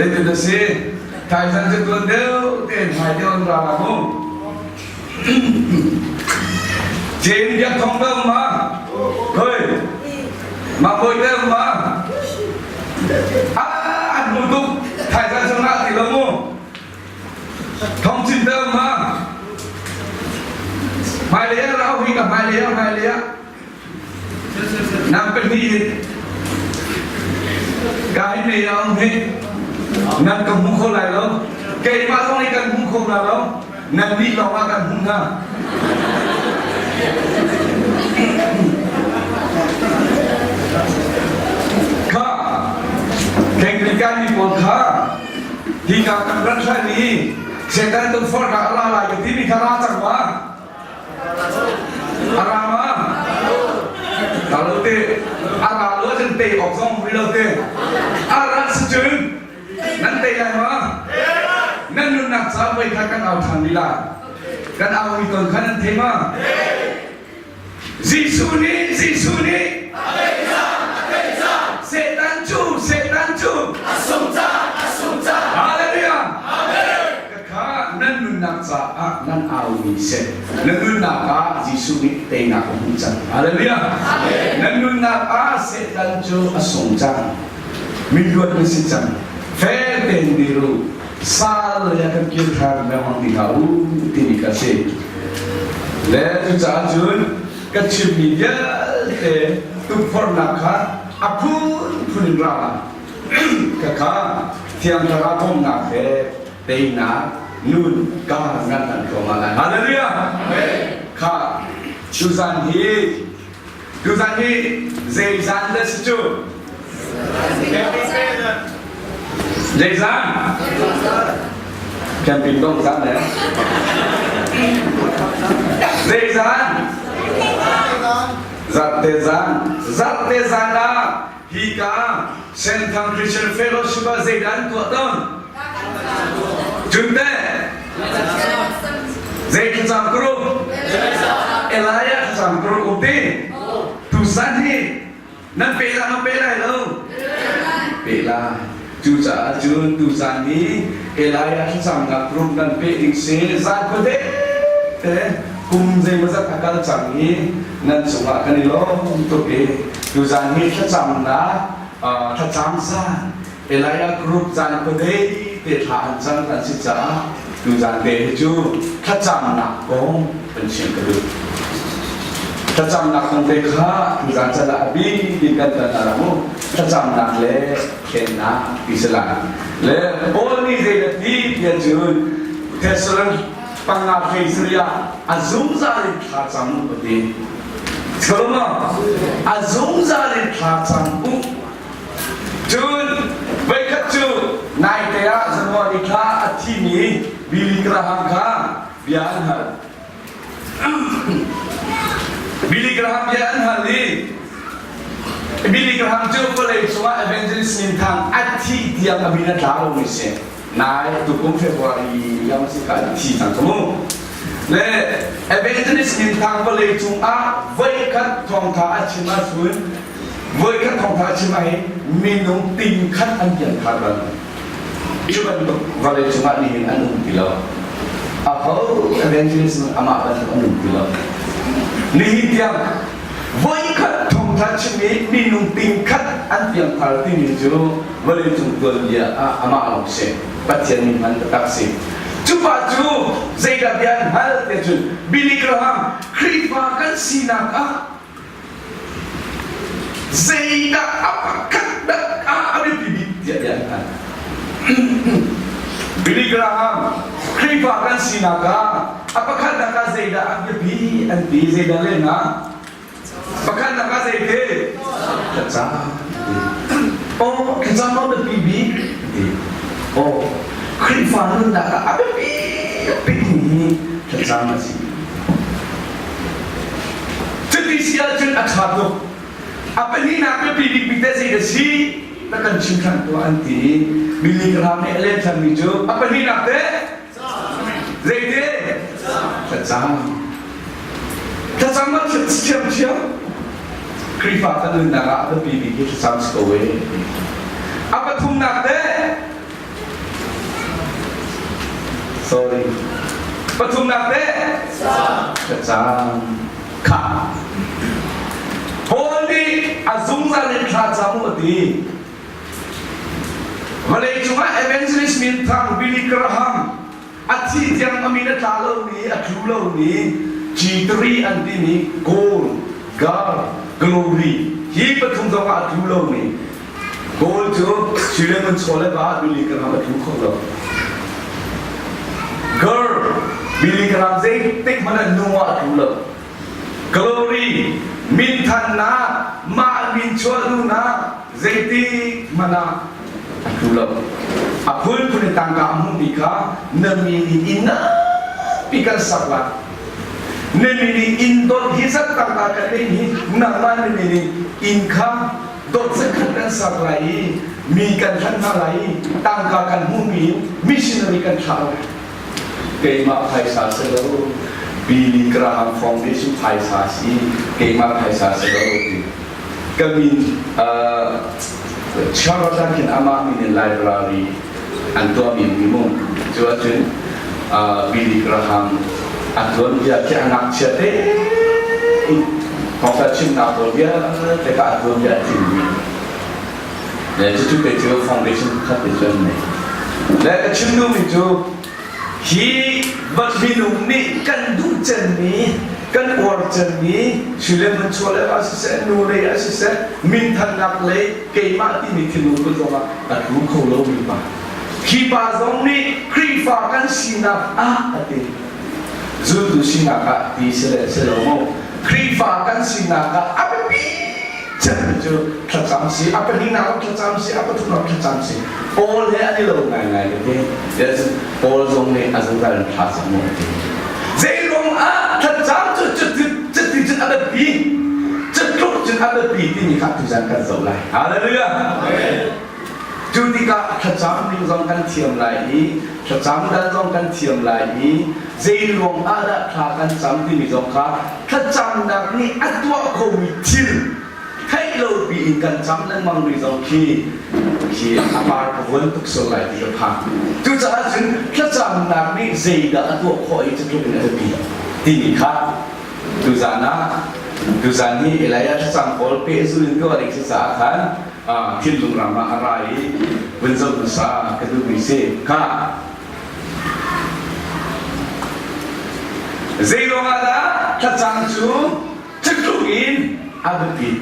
Zeitin na si? Thaizang cu tuan deuh tein hmai deuh an ra la mu. Jen biak thong deuh ma? Hoi. Ma bawi deuh ma? Ah, an hmu tuk. Thaizang cu ngah ti lo mu. Thong cin deuh ma? Hmailei ah rau hi ka hmailei ah hmailei ah. Nang pahnih in ka hi mei a um hi nan ka hmu kho lai lo. Keimah zong nih kan hmu kho hna lo. Nan nih lawng ah kan hmu hna. Kha Anglican mi pawl kha hika kan rat hlan i Satan tukforhnak a ra lai ka timi kha ra cang ma? A ra ma? Ra lo te. A ra lo ahcun tei awk zong ri lo te. A rat si cun nan tei lai ma? Nan nunnak ca voi kha kan au ṭhan rih lai. Kan au mi tawn kha nan thei ma? Jesuh nih Jesuh nih a tei cang a tei cang Satan cu Satan cu a sung cang a sung cang Hallelujah Amen Kha nan nunnak caah nan aumi seh na nunnak ah Jesuh nih teinak a hmuh cang Hallelujah Amen Nan nunnak ah Satan cu a sung cang mi luat na si cang fel tein dir u sal lei ah kan kir ṭhan lengmang ti hlah u timi kha si le cucaah cun ka chimmi vialte tukforhnak kha a phunphun in ra lai khakha Thiang Thlarau bawmhnak he teinak nun ka ngan kan hrawm lai hallelujah kha tuzan hi tuzan hi zei zan dah si cu zei zan camping dong zan ne zei zan zarhte zan zarhte zan ah hika Senthang Christian Fellowship ah zeidah an tuah tawn Cun teh zei thlacam group Elijah thlacam group um ti tusan hi nan pe la nan pe lai lo pe lai cucaah cun tuzan hi Elijah thlacamnak group nan pe ding si zan khuate te kum zeimawzat a kal cang i nan cungah kan i lawm tuk i tuzan hi thlacamnak thlacam zan Elijah group zan khuadei te thla an cam kan si caah tuzan te hi cu thlacamnak kong kan chim ka duh. Thlacamnak kong te kha tuzan can ah a bik in kan tan ala mu thlacamnak le thlennak ti si lai. Le Paul nih zei dah ti tiah cun Thessalon panga hlei sarih ah a zungzal in thla cam u ka ti. Shalom a zungzal in thla cam u Cun voikhat cu naite ah January thla a thimi Billy Graham kha bia an hal. Billy Graham bia an hal i Billy Graham cu vawlei cungah evangelist minthang a thih tiang a min a tla lomi si. Nai tukum February yang si ka thi cang ka mu. Le evangelist minthang vawlei cungah voikhat thawngtha a chim ahcun voikhat thawngtha a chim ahhin minung ting khat an pian thar bal. Cu bantuk vawlei cungah nihin an um ti lo. Aho evangelist amah bantuk an um ti lo. Nihin tiang voikhat thawngtha chim i minung ting khat an piangthar timi cu vawleicung tuanbia ah amah lawng si Pathian min hman taktak si cu pa cu zeidah bia an hal ti cun Billy Graham Khrihfa kan sinak ah zeidah a pakhat dah a biapi bik tiah bia an hal Billy Graham Khrihfa kan sinak ah a pakhatnak ah zeidah a biapi an ti zeidah lehnak pakhatnak ah zeite thlacam oh thlacam a biapi bik ti oh Khrihfa nunnak ah a biapi bik mi thlacam a si cuti si ahcun a ṭha tuk a pahnihnak biapi bik mi te zei a si na kan chim ṭhan tuah an ti Billy Graham nih a leh ṭhanmi cu a pahnihnak te Zeite? Thlacam. Thlacam ah thiamthiam. Khrihfa kan nunnak ah a biapi bik hi thlacam si ko ee. A pathumnak te. Sorry. Pathumnak te? Thlacam. Kha. Paul nih a zungzal in thla cam u a ti. Vawlei cungah evangelist minthang Billy Graham a thi tiang a min a tla lomi, a tlu lomi G3 an timi gold, girl, glory hi pathum zong ah a tlu lomi gold cu sui le ngun chaw le va Billy Graham a tlu kho lo. Girl, Billy Graham zeitik hmanh ah nu ah a tlu lo. Glory, minthannak, mah min chuah duhnak zeitik hmanh ah a tlu lo. A phunphun in tangka a hmuhmi kha na mi nih inn nganpi kan sak lai. Na mi nih inn dot hi zat tangka kan neih hi nangmah na mi nih inn kha dot zakhat kan sak lai i mi kan hlan hna lai i tangka kan hmuhmi in missionary kan thlah lai. Keimah phaisa si lo, Billy Graham Foundation phaisa si, keimah phaisa si lo ti. Ka min Charlotte khin amah min in library an tuahmi mi mu. Cu ahcun Billy Graham a tuanbia khi a ngakchia te in thawngtha chimnak pawl vialte kha a tuanbia a tling Le cucu kei cu foundation pakhat te cu an nei. Le ka chim duhmi cu hi minung nih kan duh cemmi, kan uar cemmi sui le hmun chuah le va siseh, nu lei ah siseh, minthannak lei keimah timi thinlung put zongah a tlu kho lomi pa. Hi pa zong nih Khrihfa kan sinak ah a ti. Zultu sinak ah ti si le si lo mu. Khrihfa kan sinak ah a biapi cemmi cu thlacam si, a pahnihnak ah thlacam si, a pathumnak thlacam si. Paul he an i lo ngaingai ka ti. Yes, Paul zong nih a zungzal in thla cam mu a ti. Zeiruang ah thlacam cu cuti cun a biapi, cutluk cun a biapi timi kha tuzan kan zoh lai. Hallelujah. Amen. Cu tikah thlacam ning zong kan thiam lai i thlacam dan zong kan thiam lai i zei ruang ah dah thla kan cam timi zong kha thlacamnak nih a tuah khomi thil theih lo piin kan cam lengmang mi zong khi khi a par ka vuan tuk sual lai ti ka phang. Cucaah cun thlacamnak nih zeidah a tuah khawh i cutluk in a biapi timi kha tuzan ah tuzan hi Elijah thlacam pawl pehzul in tuah ding si caah khan thinlung ram ah a ra i vun zoh hmasa ka duhmi si kha zei ruangah dah thlacam cu cutluk in a biapit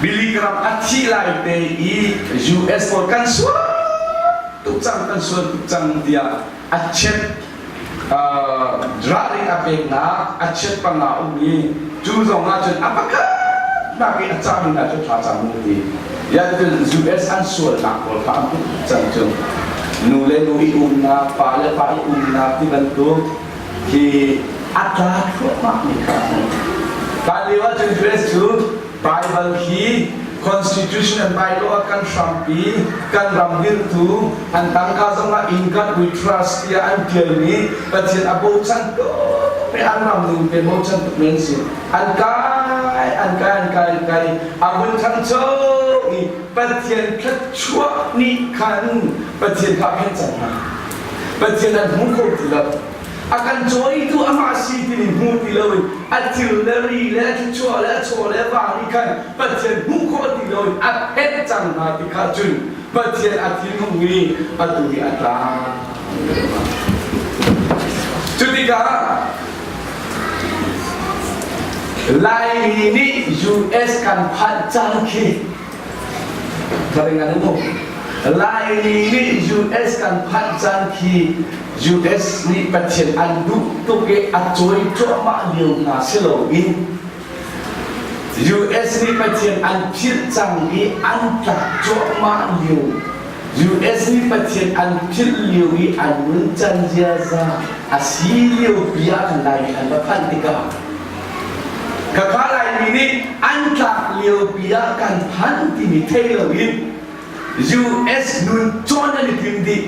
Billy Graham a thih lai te i US pawl kan sual tuk cang kan sual tuk cang tiah a chet ralring a peknak a chiat panga um i cu zong ah cun a pakhat nak i a cami hna cu thla cam u ti ya cun US an sualnak pawl kha an put cang cu nu le nu i umnak pa le pa i umnak ti bantuk hi a tla thluahmah mi kha Hlan lio ah cun US cu Bible hi Constitution and bylaw ah kan hrampi, kan ram dirhtu, an tangka zong ah in God we trust tiah an tialmi Pathian a bochan tuk mi an ram ning te bochan tuk men si. An kai, an kai, an kai, an kai, a vun ṭhangcho i Pathian thluachuah nih khan Pathian kha a phenh cang hna. Pathian an hmu kho ti lo. A kan cawitu amah si timi hmu ti loin a thil le ri le a thluachuah le a chaw le a va nih khan Pathian hmuh khawh ti loin a phenh cang hna ti kha cun Pathian a thinhung i atu hi a tla. Cu tikah Laimi nih US kan phanh cang khi Laimi nih US kan phanh caan khi US nih Pathian an duh tuk i a cawi cuahmah lio hna si loin US nih Pathian an philh cang i an tlak cuahmah lio US nih Pathian an philh lio i an nuncan ziaza a si lio pi ah khan Laimi an va phanh tikah Khakha Laimi nih an tlak liopi ah kan phan timi thei loin US nun cawn an i tim dih.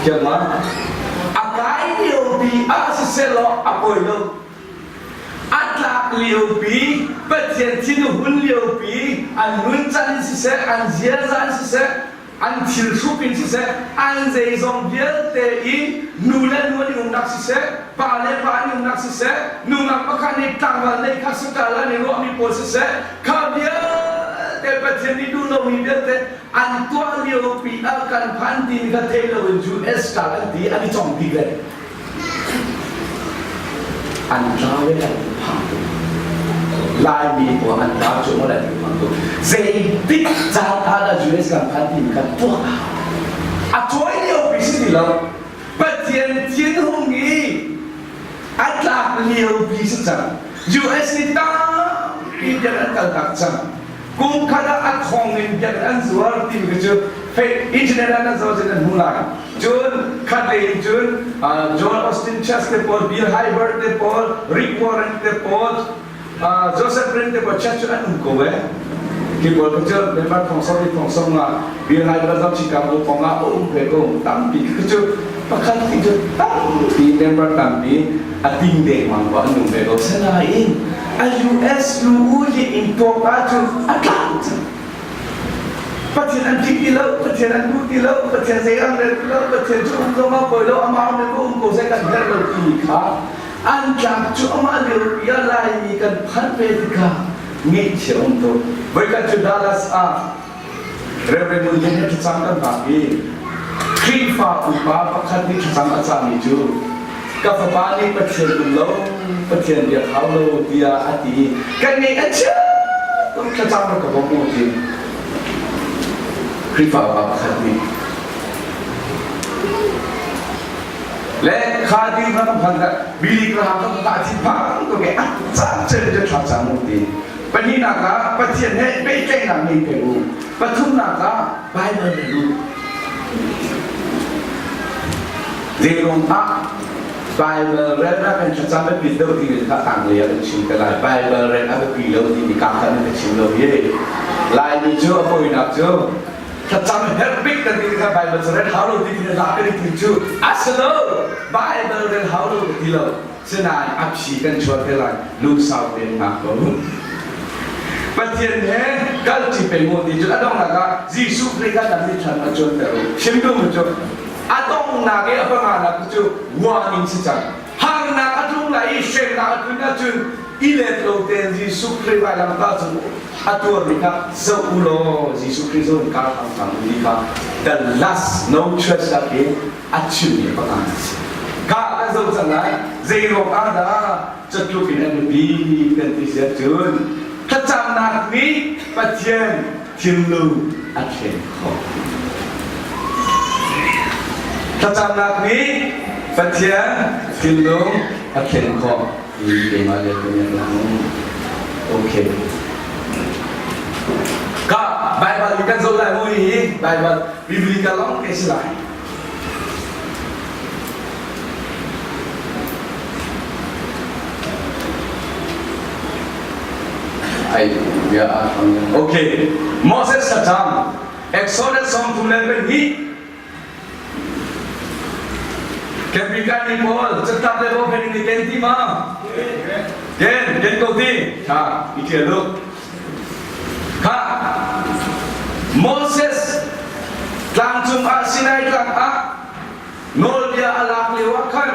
Thiam ma? A kai liopi ah siseh law a pawi lo. A tlak liopi, Pathian thin a hun liopi, an nun can in siseh, an ziaza in siseh, An thil hruk in siseh, an zeizong vialte in nu le nu an i umnak siseh, pa le pa an i umnak siseh, nungak pakhat nih tlangval nei kha sakal an i ruahmi pawl siseh, kha vialte Pathian nih duh lomi vialte an tuah lio pi ah kan phan timi kha thei loin US kal an ti an i cong dih ve. An tlau i an phang tuk. Laimi pawl an tlau cu maw an phang tuk. Zeitik caan ah dah US kan phan timi kha tuak a hau. A cawi lio pi si ti lo. Pathian thinhung i a tlak lio pi si cang. US nih tampi biak an kaltak cang. Kum khat ah a thong in biak an zuar timi khi cu fake internet ah nan zoh cun nan hmu lai. Cun khat lei in cun Joel Austin Church te pawl, Bill Hybert te pawl, Rick Warren te pawl, Joseph Rin te pawl church cu an um ko ee. Khi pawl khi cu member thong sawm i thong sawm nga Bill Hybert zong Chicago kong ah a um ve ko tampi khi cu pakhat khi cu tampi member tampi a ting dengmang ko an um ve ko. Sinain a US lu hi in tuak ahcun a tlang cang. Pathian an ṭih ti lo, Pathian an duh ti lo, Pathian zei an rel ti lo, Pathian cu um zong ah poi lo, amah um le ka um ko zei kan herh lo timi kha an tlak cu amah lio pi ah Laimi kan phanh ve tikah ngaihchia um tuk. Voikhat cu Dallas ah Reverend Ngun Lian he thlacam kan hngak i Khrihfa upa pakhat nih thlacam a cahmi cu ka fapa nih Pathian um lo, Pathian biak hau lo tiah a ti i kan ngeih a chia tuk thlacam rak ka bawm u ti Khrihfa upa pakhat nih le kha ti kha kan phan kha Billy Graham kan ka thin phang tuk i a caan cem cu thlacam u ti Pahnihnak ah Pathian he pehtlaihnak ngei peng u. Pathumnak ah Baibal rel u. Zeiruang ah Baibal rel ah kan thlacam biapit deuh ti kha tanglei ah kan chim te lai. Baibal rel a biapi lo timi kaa khat in ka chim lo hi. Laimi cu a fawinak cu thlacam herh bik kan ti kha Baibal cu rel hau lo ti ti la kan i tim cu a si lo. Baibal rel hau lo ka ti lo. Sinain a phi kan chuah te lai lungsau tein hngak ko. Pathian he kalṭi peng u ti cu a donghnak ah Jesuh Khrih kha nan mithlam a cuanter u. Chim duhmi cu a donghnak i a panganak cu warning si cang. Harnak a tlung lai i hremnak a tlun ahcun i let lo tein Jesuh Khrih vailamtah cung a tuarmi kha zoh u law Jesuh Khrih zawn kar hram hram u ti kha the last no choice ah khin a chimmi pakhat a si. Ka kan zoh cang lai zeiruang ah dah catluk in an biapi kan ti si ahcun thlacamnak nih Pathian thinlung a thlen khawh. Thlacamnak nih Pathian thinlung a thlen khawh. Hi keimah le ka Okay. Ka Bible kan zoh lai mu hi Bible biblical long te si lai. Okay. Moses thlacam Exodus 32 Kempi ni pawl catlap le bawhpen ni ken ti ma? Ken, ken ko ti. Tha, i ṭial u. Kha Moses tlang cungah Sinai tlang ah nawlbia a lak lio ah khan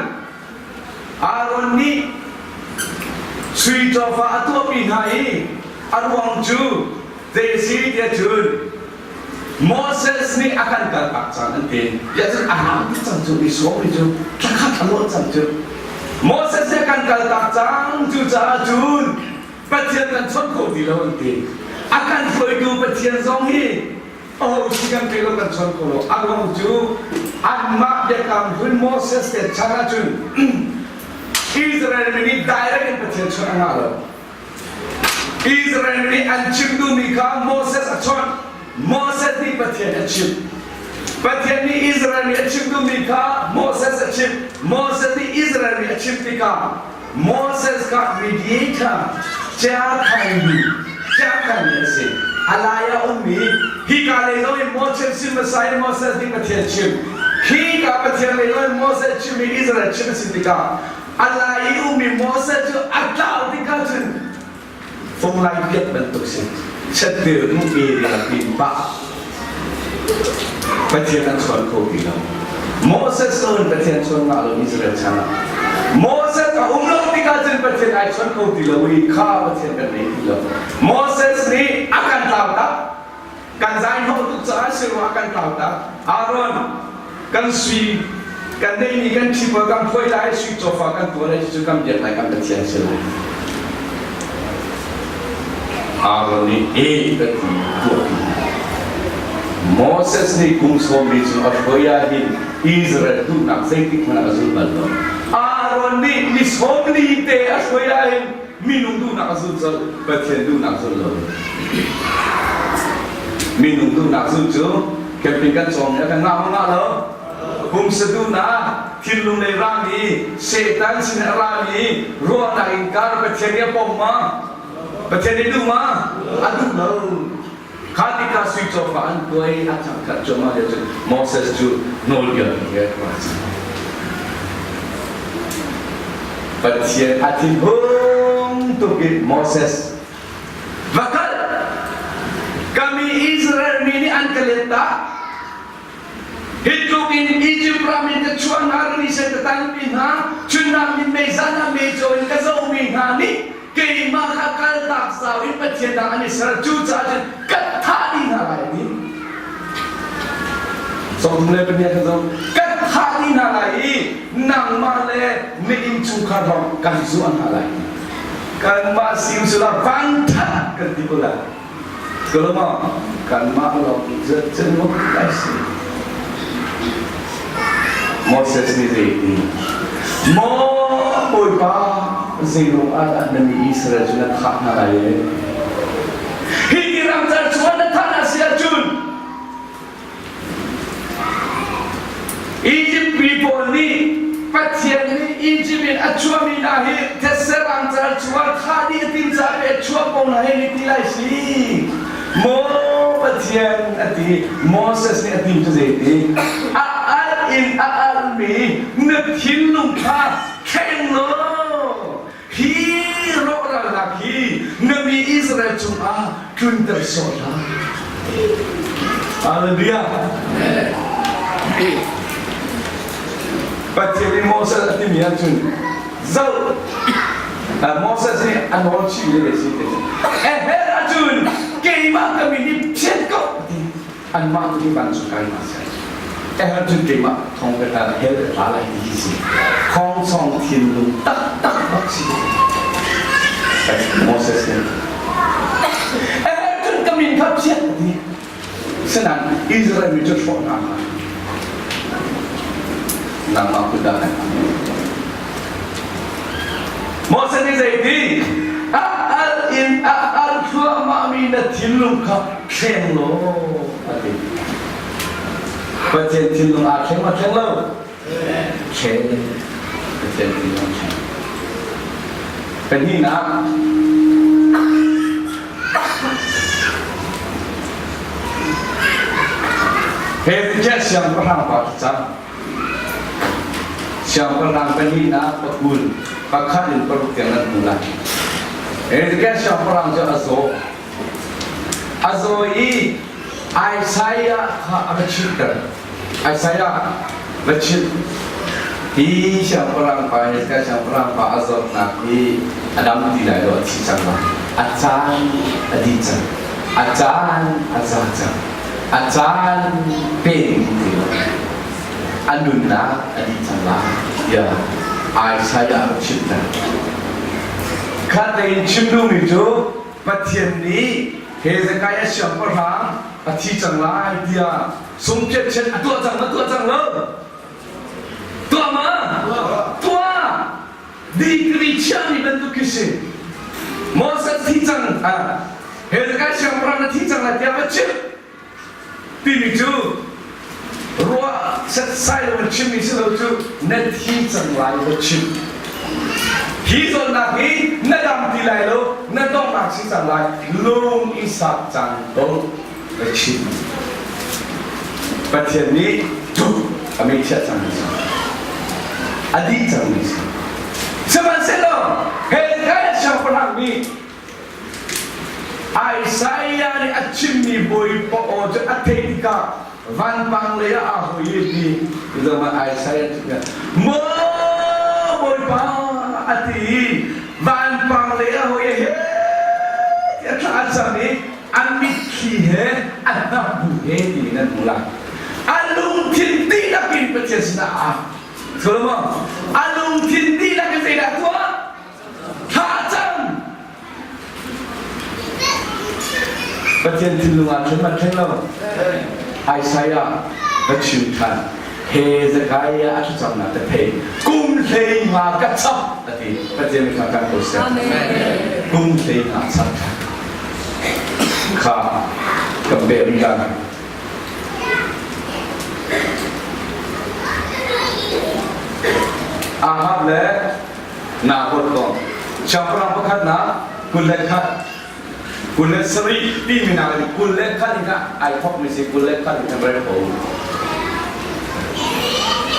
Aaron nih sui cawfa a tuahpi hna i a ruang cu zei a si tiah cun Moses nih a kan kaltak cang an ti. Tiah cun a rang ti cang cu i sawm cu thlakhat a lawh cang cu. Moses nih a kan kaltak cang cucaah cun Pathian kan chawnh kho ti lo an ti. A kan hruaitu Pathian zong hi aho si kan pe lo kan chawnh kho lo. A ruang cu anmah biakam hlun Moses te chan ahcun Israel mi nih direct in Pathian chawnh a ngah lo. Israel nih an chim duhmi kha Moses a chawnh. Moses nih Pathian a chimh. Pathian nih Israel nih a chim duhmi kha Moses a chimh. Moses nih Israel nih a chimh tikah Moses kha mediator chiakhaimi chiakhaimi a si. A lai ah ummi hika lei zong in Moses chim hmasa in Moses nih Pathian chim. Khi ka Pathian lei zong in Moses chim i Israel chim a si tikah a lai i ummi Moses cu a tlau tikah cun fung lai piat bantuk si chattir area pin pah. Pathian an chawn kho ti lo. Moses in Pathian chawn ngah lo Israel chan ah. Moses a um lo tikah cun Pathian ai chawn kho ti lo i kha Pathian kan nei ti lo. Moses nih a kan tlau tak. Kan zai hnawh tuk caah si rua a kan tlau tak. Aaron kan sui kan neihmi kan ṭhi pawl kan phuai lai sui cawfa kan tuah lai cucu kan biak lai kan Pathian si lai. Aaron nih e ka ti tuahpi. Moses nih kum sawmli cu a hruai ah hin Israel duhnak zeitik hmanh ah a zul bal lo. Aaron nih ni sawmli te a hruai ah hin minung duhnak a zul colh, Pathian duhnak zul lo. Minung duhnak zul cu camping kan cawm i a kan ngah maw ngah lo? Pumsa duhnak, thinlung lei rami, Satan sin a rami, ruahnak in kar Pathian nih a pom ma? Pathian nih duh ma? A duh lo. Kha tikah sui cawfa an tuai a thangkhat cuahmah lio cun Moses cu nawlbia he a ra cang. Pathian a thinhung tuk i Moses va kal ka mi Israel mi nih an ka let ta Hi tluk in Egypt ram in ka chuah hna rili sen ka tanpi hna, chunnak minmei zan ah meicaw in ka zohmi hna nih keimah kha kaltak zau in Pathian dang an i ser. Cucaah cun ka thah dih hna lai a ti. Sawmthum le pahnih ka zoh. Ka thah dih hna lai i nangmah le na innchungkhar lawng kan zuah hna lai. Kanmah si usila van that kan ti ko lai. Kalama kanmah lawng cun lai si. Moses nih zei ti? Maw Bawipa, zeiruang ah dah na mi Israel cu na thah hna lai e? Hi ti ramcar chungah na thah hna si ahcun Egypt mi pawl nih Pathian nih Egypt in a chuahmi hna hi thetse ramcar chungah thah dih a tim caah a chuah ko hna hei ti lai si. Maw Pathian a ti Moses nih a tim cu zeiti a al in a almi na thinlung kha thleng law hi rawhralnak hi na mi Israel cungah tlunter sawh hlah. Hallelujah. Pathian nih Moses a timi ahcun zoh Moses nih a nawl chih le si te eher ahcun keimah ka mi nih phiat ko ti anmah tu van cu kai ma sai eher cun keimah thong ka ta hel ka tla lai ti si khong song thinlung tak tak bak si Moses nih eher cun ka min kha phiat ti Senan Israel mi cu hrawh hna kha nangmah kut dah kan Moses nih zeiti a al in a al thluahmah mi na thinlung kha thleng law a ti. Pathian thinlung aa thleng ma thleng lo? Thleng. Pathian thinlung thleng. Pahnihnak Hezekiah siangpahrang pa cu cang. Siangpahrang pahnihnak pakul pakhat in paruk tiang nan hmu lai. Hezekiah siangpahrang cu a zaw. A zaw i Isaiah kha a va chimhter. Isaiah va chimh. Hi siangpahrang pa Hezekiah siangpahrang pa a zawtnak hi a dam ti lai lo, a thi cang lai. A caan a dih cang. A caan a za cang. A caan pe ti lo. A nunnak a dih cang lai tiah Isaiah a va chimhter. Khat in chim duhmi cu Pathian nih Hezekiah siangpahrang a thi cang lai tiah sungpiat a tuah cang a tuah cang lo. Tuah ma? Tuah! Degree chiahmi bantuk khi si. Moses thi cang, Hezekiah siangpahrang na thi cang lai tiah va chimh timi cu ruah setsai lo in chimmi si lo cu na thi cang lai va chim. Hi zawnnak hi na dam ti lai lo, na donghnak si cang lai, lung i sak cang ko va chim. Pathian nih tuk a meichiah cangmi si. A dih cangmi si. Sihmanhsehlaw Hezekiah siangpahrang nih Isaiah nih a chimmi Bawipa aw cu a theih tikah vanpang lei ah aa hoi i ti zongah Isaiah cu Maw Bawipa a ti i vanpang lei ah hoi he tiah thla a cam i a mitthli he a hnap bu he ti in an hmu lai. A lungthin dihlak in Pathian sinah a Solomon a lungthin dihlak in zeidah tuah? Thla cam. Pathian thinlung ah thlen man thleng lo. Isaiah ka chim than. Hezekiah a thlacamnak ka thei. Kum hlei nga ka chap a ti. Pathian kha kan ko seh. Kum hlei nga chap than. Kha kan pe kan. Ahab le Naboth kong. Siangpahrang pakhatnak 21 27 timi nak in 21 in ai thawkmi si 21 in kan rel ko.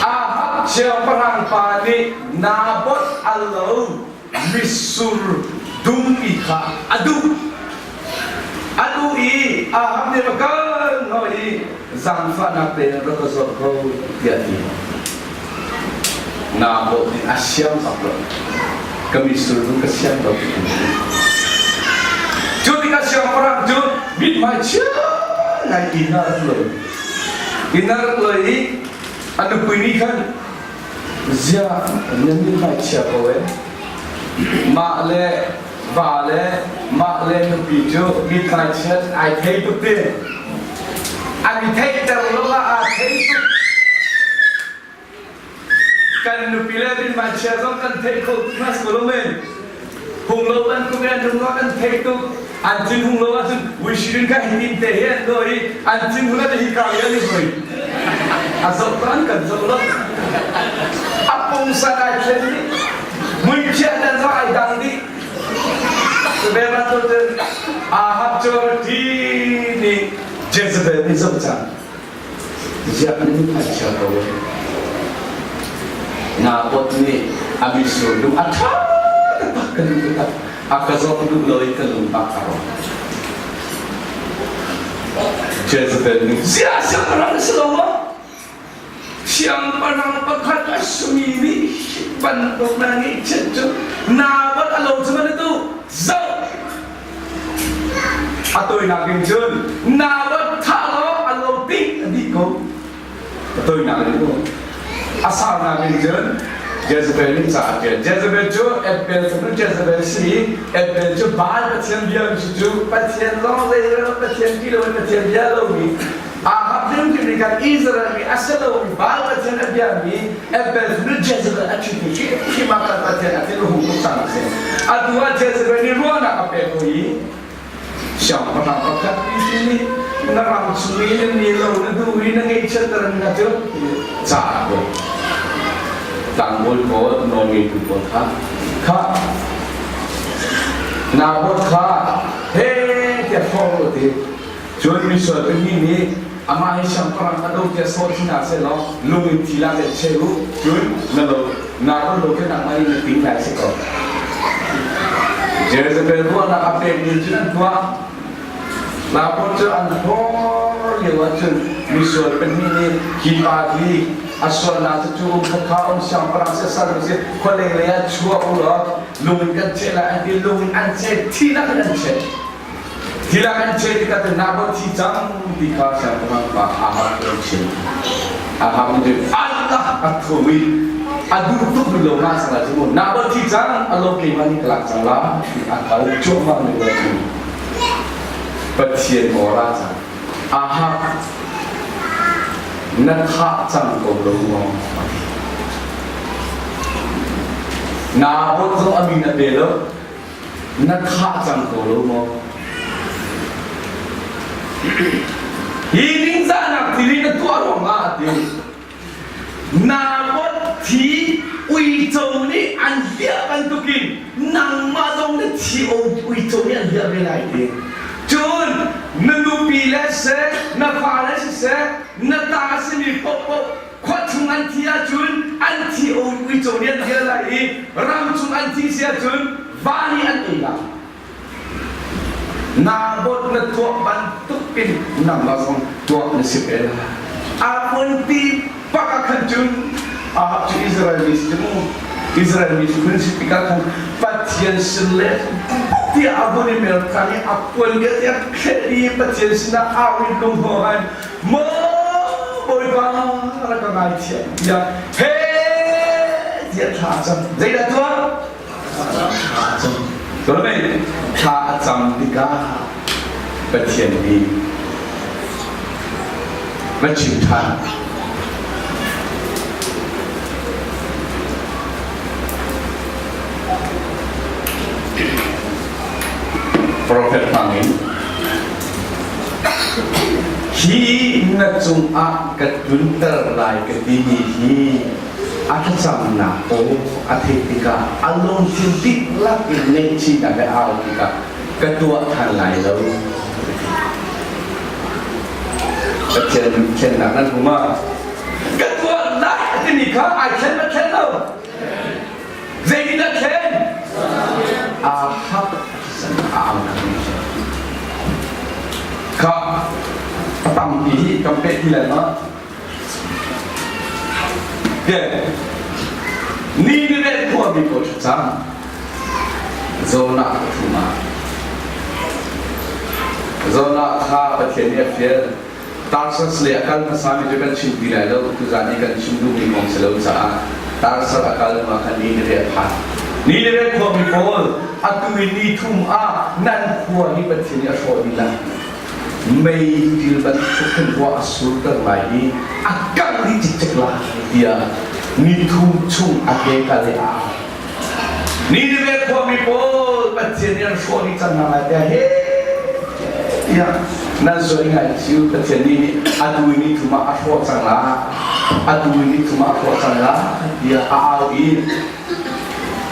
Ahab siangpahrang pa nih Naboth a lo mitsur dum i kha a duh. A duh i Ahab nih va kal hnawh i zaangfahnak tein rak ka zawt ko tiah a ti. Naboth nih a siang bak lo. Ka mitsur dum ka siang lo ti Cu tikah siangpahrang cu mithmai chia ngai inn ah rak lawi. Inn ah rak lawi i a nupi nih khan Ziah na mithmai chia ko ee? Mah le va le mah le nupi cu mithmai chiat ai thei tuk ti. An i theihter lo ah aa thei tuk. Kan nupi le mithmai chia zong kan thei kho tuk hna si lo men. Hung lo bantuk in an lung kan thei tuk. An thin hung lo ahcun uishirin kha hitin te hi an dawi i an thin hun ah hi ka i an i hoi. A zoh an kan zoh lo. A pungsan ai thlen dih. Muikhiah dan zong ai dang dih. Cuve bantuk cun Ahab cu ṭi nih Jezebel nih zoh cang. Ziah nan ai chia ko. Naboth nih a mitsur dum a ṭha taktak ka duh taktak. A ka zawt duh lo i ka lung bak a rawk. Jezebel nih ziah siangpahrang na si lo maw? Siangpahrang pakhat a simi nih bantuk na ngeihchiat cu Naboth a lo cu man tu zoh A tawinak in cun Naboth thah law a lo ding a dih ko. A tawinak in mu. A saunak in cun Jezebel nih ca a ṭial. Jezebel cu Ebel fanu Jezebel si i Ebel cu Baal pathian bia si cu Pathian lawng zei Pathian ti loin Pathian bia lomi Ahab hrimhrim nih khan Israel mi a si lomi Baal pathian a biami Ebel fanu Jezebel a ṭhit i hrimhrim ah khan Pathian a thin a hung tuk cang a si. Atu ah Jezebel nih ruahnak a pek hoi i siangpahrang pakhat nih na ram chung i na ni lo na duh i na ngeihchiatter na cu ca a kuat. Tlangbawi pawl nawlngeitu pawl kha kha Naboth kha he tiah thawng u ti Cun misual pahnih nih amah hi siangpahrang a do tiah sawh hna sehlaw lung in thi lak in cheh u, cun na lo na ro lo khi nangmah in na ting lai si ko. Jezebel ruahnak a pekmi cun an tuah. Naboth cu an hlawr lio ahcun misual pahnih nih hi pa hi a sualnak cu cu um khat kha um siangpahrang si sal si khualeng lei ah chuah u law lung in kan cheh lai an ti lung in an cheh thi lak in an cheh Thil ah kan cheh tikah cun Naboth thi cang ti kha siangpahrang pa Ahab cu an chim. Ahab nih cun Allah a tho i a duh tuk mi lo ma sang la cu Naboth thi cang a lo keimah nih ka lak cang la ti a kal cuahmah mi lo cu Pathian aw ra cang. Ahab na thah cang ko lo maw? Naboth zong a min a pe lo. Na thah cang ko lo maw? Hi ningzahnak thil hi na tuah ruangah a ti. Naboth thi uico nih an hliah bantukin nangmah zong na thi uico nih an hliah ve lai ti. Cun na nupi le siseh, na fale siseh, na ta a simi paohpaoh Khua chung an thi ahcun an thi uico nih an rial lai i ram chung an thi si ahcun va nih an ei lai. Naboth na tuah bantuk in nangmah zong tuah na si ve lai. A hmunpi bak ah khan cun Ahab cu Israel mi si mu. Israel mi si si tikah khan Pathian sin le tiah a vun i mer than i a puan vialte a khelh i Pathian sinah au in lunghnawh han maw Bawipa rak ka ngaithiam tiah he tiah thla a cam. Zeidah tuah? Thla a cam. Cun thla a cam tikah Pathian nih va chim ṭhan. Profet hmangin hi na cungah ka tlunter lai ka timi hi a thlacamnak aw a theih tikah a lungthin dihlak in ngaihchihnak he au tikah ka tuah ṭhan lai lo. Pathian thlennak nan hmu ma? Ka tuah lai a timi kha ai thlen ma thlen lo? Zeitindah thlen? Ahab a au Kha a tampi hi kan peh ti lai ma? Nineveh khuami pawl thlacam Jonah a thum ah Jonah kha Pathian nih a fial. Tarsus lei a kal hmasami cu kan chim ti lai lo. Tuzan i kan chim duhmi kong si lo caah Tarsus a kal hnu ah khan Nineveh a phan. Nineveh khuami pawl atu i ni thum ah nan khua hi Pathian nih a hrawh dih lai. Meidil bantuk khin ruah a surter lai i a kangh dih cikcek lai tiah nithum chung a ke kal i a au. Nineveh khuami pawl Pathian nih an hrawh dih cang hna lai tiah he tiah nan soi ngai cu Pathian nih atu i nithum ah a hrawh cang la atu i nithum ah a hrawh cang la tiah a au i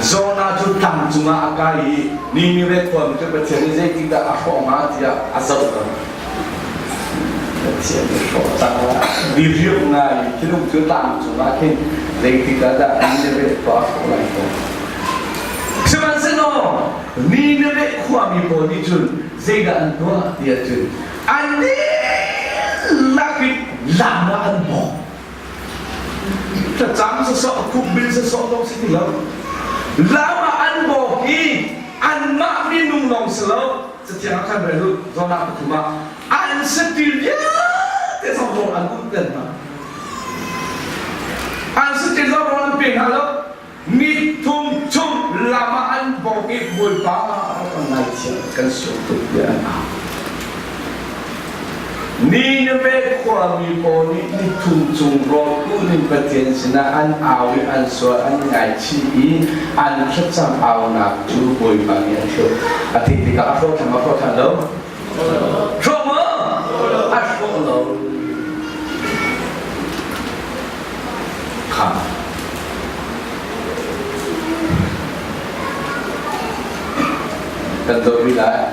Jonah cu tlang cungah a kai i Nineveh khuami cu Pathian nih zeitikdah a hrawh hnga tiah a zoh ko. Pathian nih hrawh cang la. Diriam ngai thinung cu tlang cungah khin zeitikah dah Nineveh khua a hrawh lai ko. Sihmanhsehlaw Nineveh khuami pawl nih cun zeidah an tuah tiah cun an dihlak in lam ah an bawk. Thlacam sawsawh, khukbil sawsawh zong si ti lo. Lam ah an bawk i anmah minung lawng si lo. Cathiang ah khan rel u, Jonah pathum ah an saṭil vialte zong rawl an umter hna. An saṭil zong rawl an pe hna lo. Ni thum chung lam ah an bawk i Bawipa rak kan ngaithiam kan sual tuk tiah an au. Nineveh khuami pawl nih ni thum chung rawl ulh in Pathian sinah an au i an sual an ngaichih i an thlacam aunak cu Bawipa nih a hrawh. A theih tikah a hrawh ṭhan maw hrawh ṭhan lo? Hrawh maw? A hrawh lo. Kha. Kan zoh rih lai.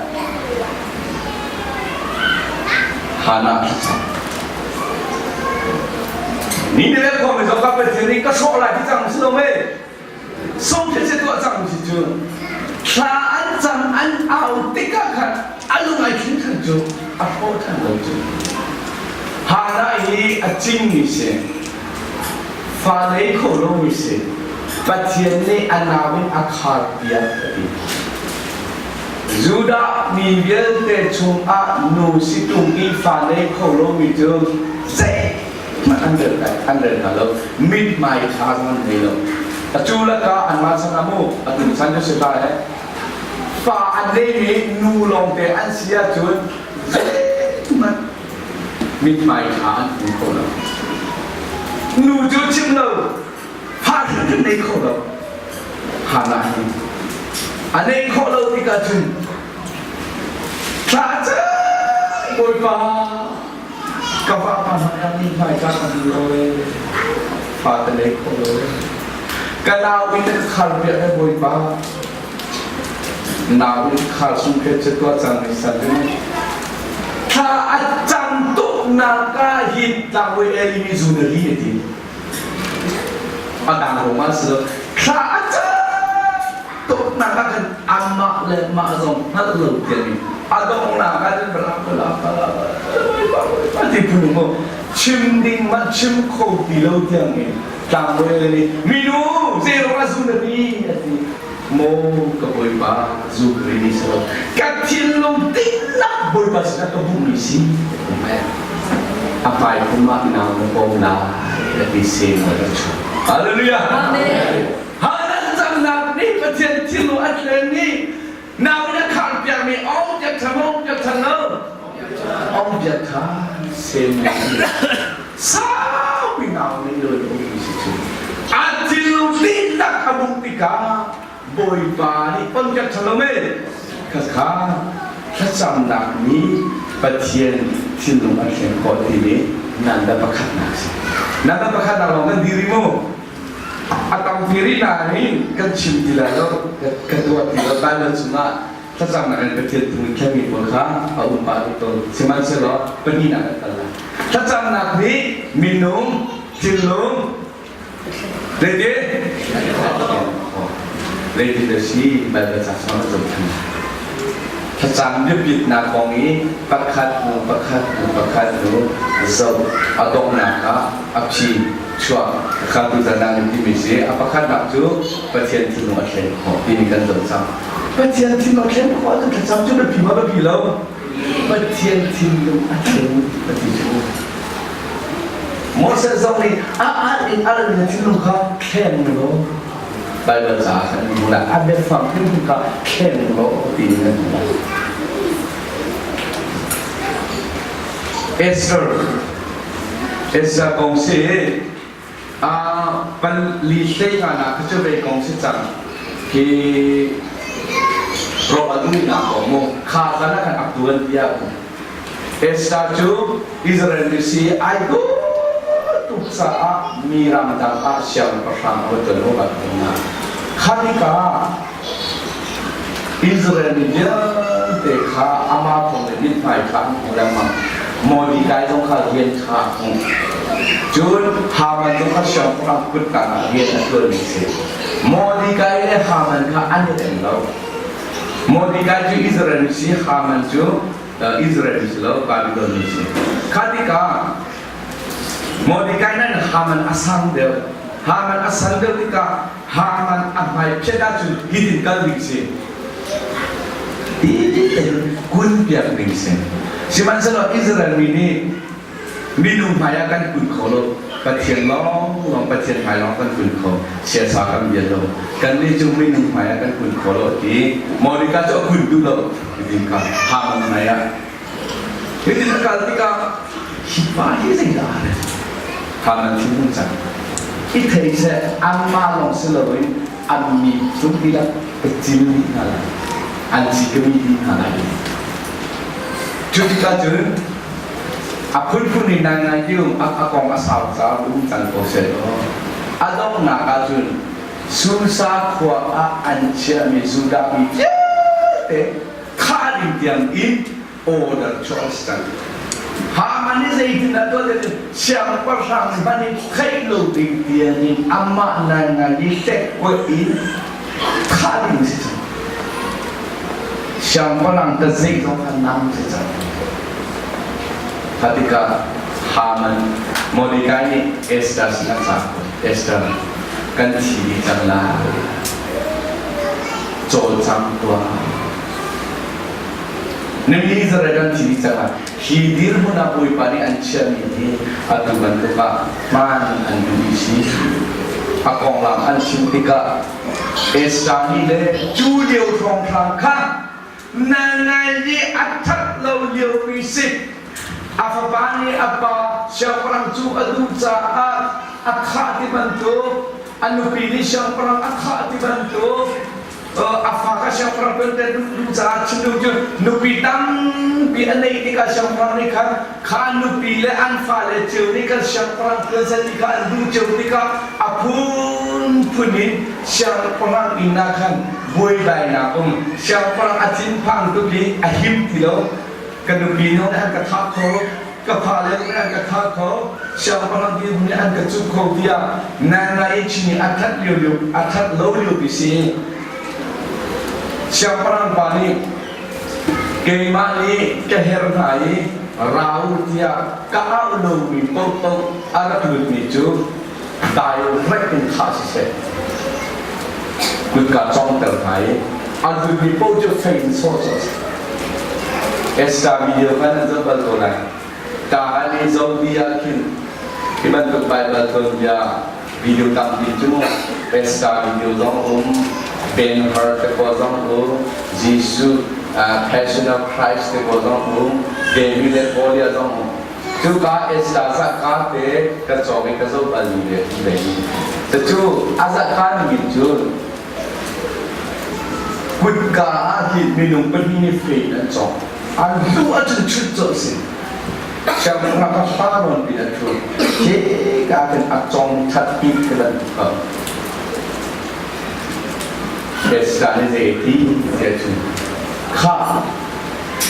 Hana thlacam. Nineveh khuami zong ka Pathian nih ka hrawh lai ti cang si lo mei. Sung khi si tuah cang si cu. Thla an cam an au tikah khan a lung ai thlin khan cu a hrawh than lo cu. Hana hi a cingmi si. Fa nei kho lomi si. Pathian nih a nau in a khar piak a ti. Judah mi vialte chungah nu si ṭung i fa nei kho lomi cu zeihmanh an rel an rel hna lo. Mithmai ṭha zong an ngei lo. Atu lakah anmah chan ah mu, atu chan cu si hlah eh. Fa an neimi nu lawngte an si ahcun zeihmanh mithmai ṭha an hmu kho lo. Nu cu chim lo, fa hrimhrim nei kho lo. Hannah hi a nei khawh lo tikah cun thla a Bawipa ka vapa hmanh ah mithmai ṭha ka hmu lo ee fa ka nei kho lo ee ka nau in ka khar piak he Bawipa nau in khar sung khe che tuah cang ni san thla a cam tuk nak ah hi tlangbawi Eli nih zu na ri a ti a dang ruangah si lo thla a cam tuknak ah khan amah le mah zong hngalh lo tiang in a donghnak ah cun bala bala bala bala ti phun mu chim ding mah chim kho ti lo tiang in tlangbawi le nih minu zeiruang ah zu na ti a ti maw ka bawipa zu ka ri si lo ka thinlung dihlak bawipa sinah ka bummi si a hmai kum ah nau na pom lai a ti sem a kan chuak hallelujah amen Hanan cangnak nih Pathian thinlung a thlen nih nau in a khar piakmi ong piak than ong piak than lo ong piak than sem saupi nau nih lo in um si cu a thinlung dihlak a buk tikah Bawipa nih on piak than lo me khakha thlacamnak nih Pathian thinlung a thlen khawh timi nan da pakhatnak si nan da pakhatnak lawng kan diri mu A tampi rih nain kan chim ti lai lo, ka tuah ti lo. Bible chungah thlacamnak in Pathian phung in thlenmi pawl kha a um pah rih tawn. Sihmanhsehlaw pahnihnak kan kal lai. Thlacamnak nih minung thinlung zeiti zeitin a si Bible ca chungah kan zoh than lai. Thlacam biapitnak kong i pakhat hnu pakhat hnu pakhat hnu zoh a donghnak ah a phi chuak kha tutan ah nan timi si. A pakhatnak cu Pathian thinlung a thlen khawh timi kan zoh cang. Pathian thinlung a thlen khawh ahcun thlacam cu biapi ma biapi lo? Pathian thinlung a thlen a ti cu. Moses zong nih a al in al in a thinlung kha thleng law Baibal caah khan an hmu lai. A biafang hrimhrim kha thleng law ti in an hmu lai. Esther Esther kong si pali hlei nga na kha cu vei kong si cang khi ro a duh nak kong mu kha zan ah khan ak tuan tiah Esther cu Israel mi si ai tuk caah mi ramdang ah siangpahrang a va ṭuan awk ah na kha tikah Israel mi vialte kha amah thawng le mithmai kha an hmu lengmang. Mordecai zong kha rian kha a hmu. Cun Haman zong kha siangpahrang kutka ah rian a ṭuanmi a si. Mordecai le Haman kha an i rem lo. Mordecai cu Israel mi si, Haman cu Israel mi si lo, Babylon mi si. Kha tikah Mordecai nan Haman a sang deuh. Haman a san deuh tikah Haman a hmai phiat ahcun hitin kal ding si. Ti tein kun piak ding si. Sihmanhsehlaw Israel mi nih minung hmai ah kan kun kho lo. Pathian lawnglawng Pathian hmai lawng kan kun kho. Siasa kan bia lo. Kannih cu minung hmai ah kan kun kho lo ti. Mordecai cu a kun duh lo. Hitin kha Haman hmai ah Hitin a kal tikah hi pa hi zeidah a rel? Haman thinhung cang. I thei seh anmah lawng si loin an mi cung dihlak ka cil dih hna lai. An ci ka mih dih hna lai. Cu tikah cun a phunphun in nai ngai ti um a kong a sau caah um cang ko seh law a donghnak ah cun Susa khua ah an chiahmi Judah mi vialte thah ding tiang in order cu an si cang. Haman nih zeitindah tuah ti siangpahrang hmanh in theih lo ding tiang in amah ngaingai i hlekkuai in thah ding si cang. Siangpahrang ta zei zong kha nam si cang. Kha tikah Haman Mordecai nih Esther sin a cah. Esther, kan thi dih cang lai. Cawlcang tuah. Nimi Israel kan thi dih cang lai. Hi dirhmun ah Bawipa nih an chiahmi hi atu bantuk ah hmaan an duh i si. A konglam an chim tikah Esther nih le cu lio hrawnghrang kha na ngai i a that lo liomi si. A fapa nih a pa siangpahrang cu a duh caah a thah ti bantuk, a nupi nih siangpahrang a thah ti bantuk, a fa kha siangpahrang tuanter duh caah chim duh cu nupi tampi a neih tikah siangpahrang nih khan kha nupi le an fale cio nih khan siangpahrang tuan seh ti kha an duh cio tikah a phunphun in siangpahrang inn ah khan buaibainak um siangpahrang a thinphang tuk i a him ti lo ka nupi nih an ka thah kho ka fale nih an ka thah kho siangpahrang dirhmun nih an ka cuh kho tiah Nana i chin i a that lio lio a that lo lio pi si. Siangpahrang pa nih keimah nih ka her hna i rau tiah ka au lomi paohpaoh a rak lutmi cu direct in thah siseh, kutka cawngter hna i a lutmi paoh cu fei in sawh sawh seh. Esther video kha nan zoh bal ko lai. Ka an i zoh dih ah khin hi bantuk Baibal tuanbia video tampi cu Esther video zong um, Ben Hur te pawl zong um, Jesuh Passion of Christ te pawl zong um, David le Goliath zong um. Cuka Esther zahka te ka cawk i ka zoh bal mi le ve. Cucu a zahka ning in cun kutka ah hin minung pahnih nih fei an cawk. An hlu ahcun chut colh si. Siangpahrang kha hla nawn pin a ṭhu. Hika khin a cong ṭhat bik ti bantuk ko. Esther nih zeiti tiah cun kha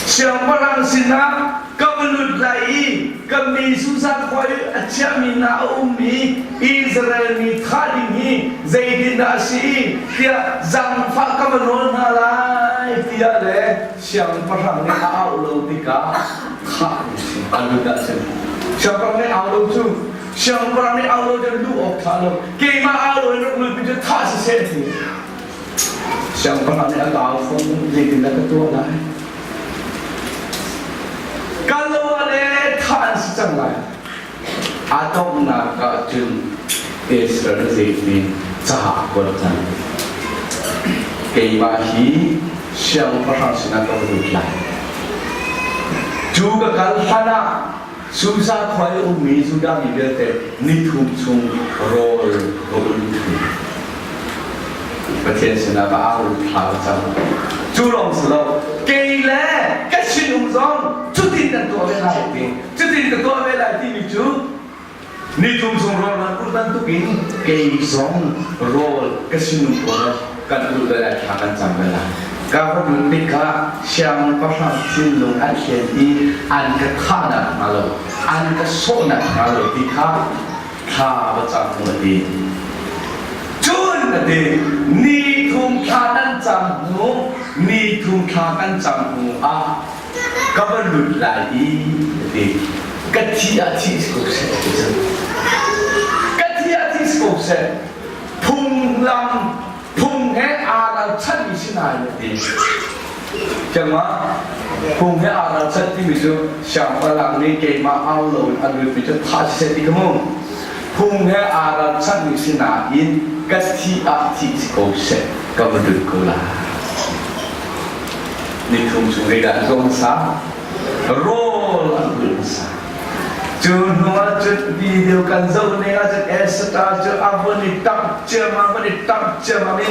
siangpahrang sinah ka va lut lai i ka mi Susan khua i a chiahmi hna a ummi Israel mi thah ding hi zeitindah a si tiah zaangfah ka va nawl hna lai tiah le siangpahrang nih a auh lo tikah thah an si an lut ahcun siangpahrang nih au lo cu siangpahrang nih au lo cu luh awk ṭha lo keimah au lo in rak lut cu thah siseh ti siangpahrang nih a au fung zeitindah ka tuah lai kal lo ah le thah an si cang lai a donghnak ah cun Israel zeitin ca a kuat cang keimah hi siangpahrang sinah ka va lut lai cu ka kal hlan ah Susa khua i ummi Judah mi vialte nithum chung rawl ka un Pathian sinah ka au thla ka cam. Cu lawng si lo, kei le ka sinum zong cutin kan tuah ve lai ti. Cutin ka tuah ve lai timi cu nithum chung rawl nan ulh bantukin kei zong rawl ka sinum pawl kan ulh ve lai thla kan cam ve lai. Ka va lut tikah siangpahrang thinlung an hlen i an ka thahnak hnga lo, an ka sawhnak hnga lo ti kha thla va cam mu a ti. Cun a ti, ni thum thla nan cam hnu, ni thum thla kan cam hnu ah ka va lut lai i a ti. Ka thi ah thi si ko seh a ti cang. Ka thi ah thi si ko seh. Phunglam phung he aa ralchanhmi si nain a ti. Keimah phung he aa ralchanh timi cu siangpahrang nih keimah au loin a lutmi cu thah siseh ti ka mu. Phung he aa ralchanhmi si nain ka thi ah thi si ko seh ka va lut ko lai. Nithum chung zeidah an tuah hmasa? Rawl an ulh hmasa. Cu hnu ah cun video kan zoh ning ah cun Esther cu a vun i tap ciammam vun i tap ciammam i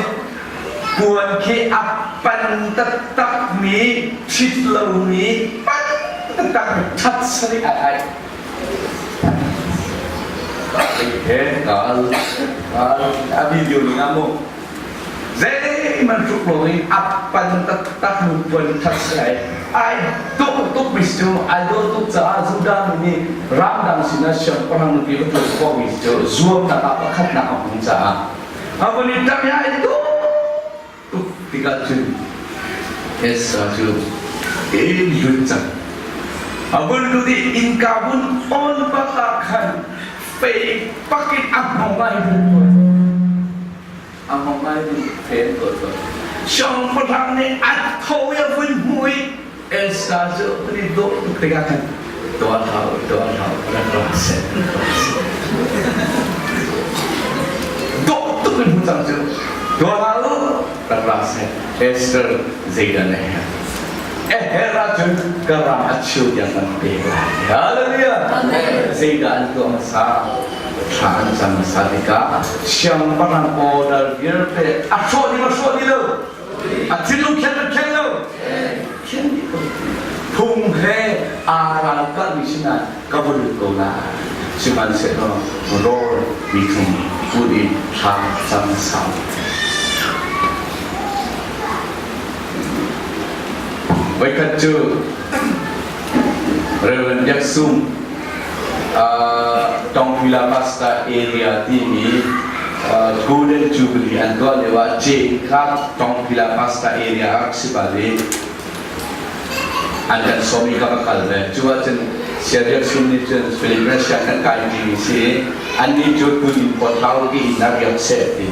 puan khi a pan taktak mi ṭhit lomi pan taktak mi ṭhat sarih ai ai. He a video ning ah mu Zeihmanh hruk loin a pan taktak nu puan khat si ai. Ai dawh tuk mi cu ai dawh tuk caah Judah mi nih ramdang sinah siangpahrang nupi va ṭuan khawh mi cu zuamnak ah pakhatnak a hmu caah a vun i ṭam i ai dawh tuk tikah cun Ezra cu inn lut cang. A vun lut i innka vun on bak ah khan fei pak in a hngawng ah hin vun a hngawng ai vun fen ko to siangpahrang nih a tho i a vun hmu i Elsa cu an i dawh tuk tikah khan tuah hau tuah hau rak ra seh dawh tuk in hmu cang cu tuah hau rak ra seh Esther zeidah na herh eher ahcun ka ram a cheu tiang kan pek lai hallelujah zeidah an tuah hmasa thla an cam hmasa tikah siangpahrang order vialte a hrawh ding a hrawh dih lo a thinlung khen a khen lo khen dih ko phung he aa ralkahmi sinah ka va lut ko lai sihmanhsehlaw rawl miphun put in thla cam sau Voikhat cu Reverend Biak Sung Tongpila Pastor area timi Golden Jubilee an tuah lio ah Jane kha Tongpila Pastor area a rak si bal i an kan sawm i ka va kal ve. Cu ahcun Saya Biak Sum nih cun Philip Russia kan kai ṭimi si i annih cu tun in pawt hlah u ki inn ah riak seh ti.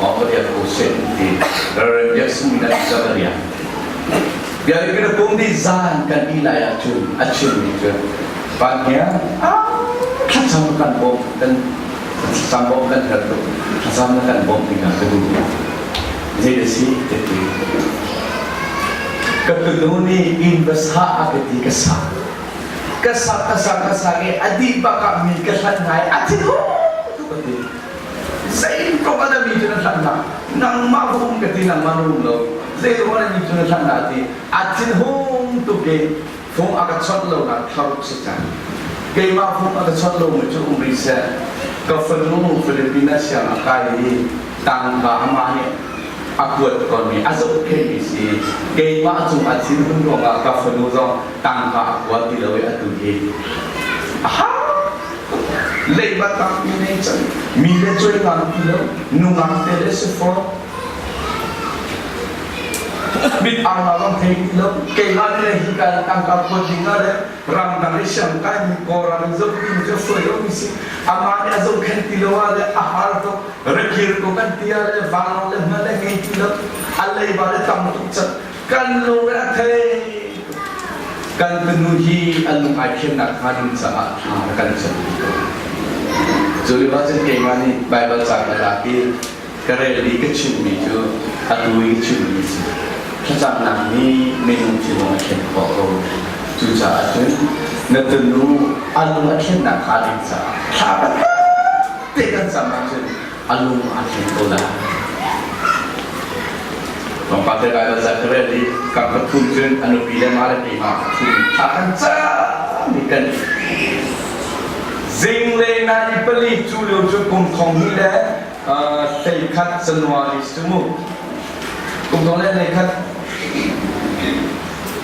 Aw ka riak ko seh ti. Reverend Biak Sum inn ah ka va riak. Biakinn a kum dih zan kan ih lai ahcun a chimmi cu Panghia thlacam kan bawmh kan thlacam bawmh kan herh tuk thlacam na kan bawmh dingah ka duh zei a si ka ti ka tunu nih inn va sa a ka ti ka sa ka sa ka sa ka sa i a dih bak ah mi ka hlanh hna i a thin hung tuk ka ti zei ko a mi cu na hlanh hna nangmah va um ka ti nangmah na um lo zei ruang ah mi cu na hlanh hna ti a thin hung tuk i fung a ka chawnh lo nak thlaruk si cang keimah fung a ka chawnh lo mi cu um rih seh ka fanu Filipina siang a kai i tangka amah nih a kuat tawnmi a zohkhenhmi si keimah cung a thinhun ruangah ka fanu zong tangka a kua ti lo i atu hi aha leiba tampi nei cang mi le cuai ngam ti lo nungak te le si fawn mit ang na zong thei ti lo keimah nih hi ka tangka kuat ding ah le ramdang i siang kai mi kawlram in zoh ti mi cu suai lo mi si amah nih a zohkhenh ti lo ah le a har tuk rakir ko kan ti ah le vanlawng le hma le ngei ti lo a leiba le tam tuk cang kan lung a thei kan tunu hi an lung ai thiamnak hnga ding caah thla kan cam ko cu lio ah cun keimah nih Baibal ca ka lak i ka rel i ka chimmi cu atu i ka chimmi si thlacamnak nih minung thinlung a thlen khawh ko cucaah cun na tunu a lung a thlennak hnga ding caah thla kan te kan cam ahcun a lung a thleng ko lai. Tlawmpal te Baibal ca ka rel i kam pathum cun a nupi le mah le keimah pathum thla kan cam i kan zinglei nai pali cu lio cu kum thong hnih le 11 January cu mu kum thong le 11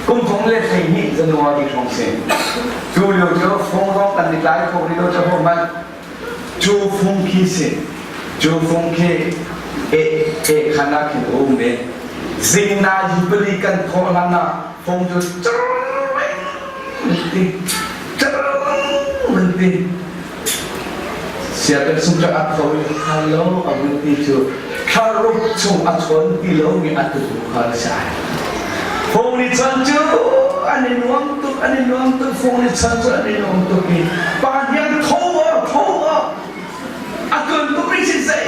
kum thong le 12 January hrawng si cu lio cu fung zong kan i tlai kho rih lo cu ho hmanh Cu fung khi si. Cu fung khi e e khan ah khin a um i zing na pali kan thawh hlan ah fung cu ti ti sianginn sung cu a tho i hello a vun ti cu thlaruk chung a chawn ti lomi a tu kha si ai. Fung ni chan cu an i nuam tuk an i nuam tuk fung ni chan cu an i nuam tuk i pa hniang tho aw tho aw a tun tuk ri si zei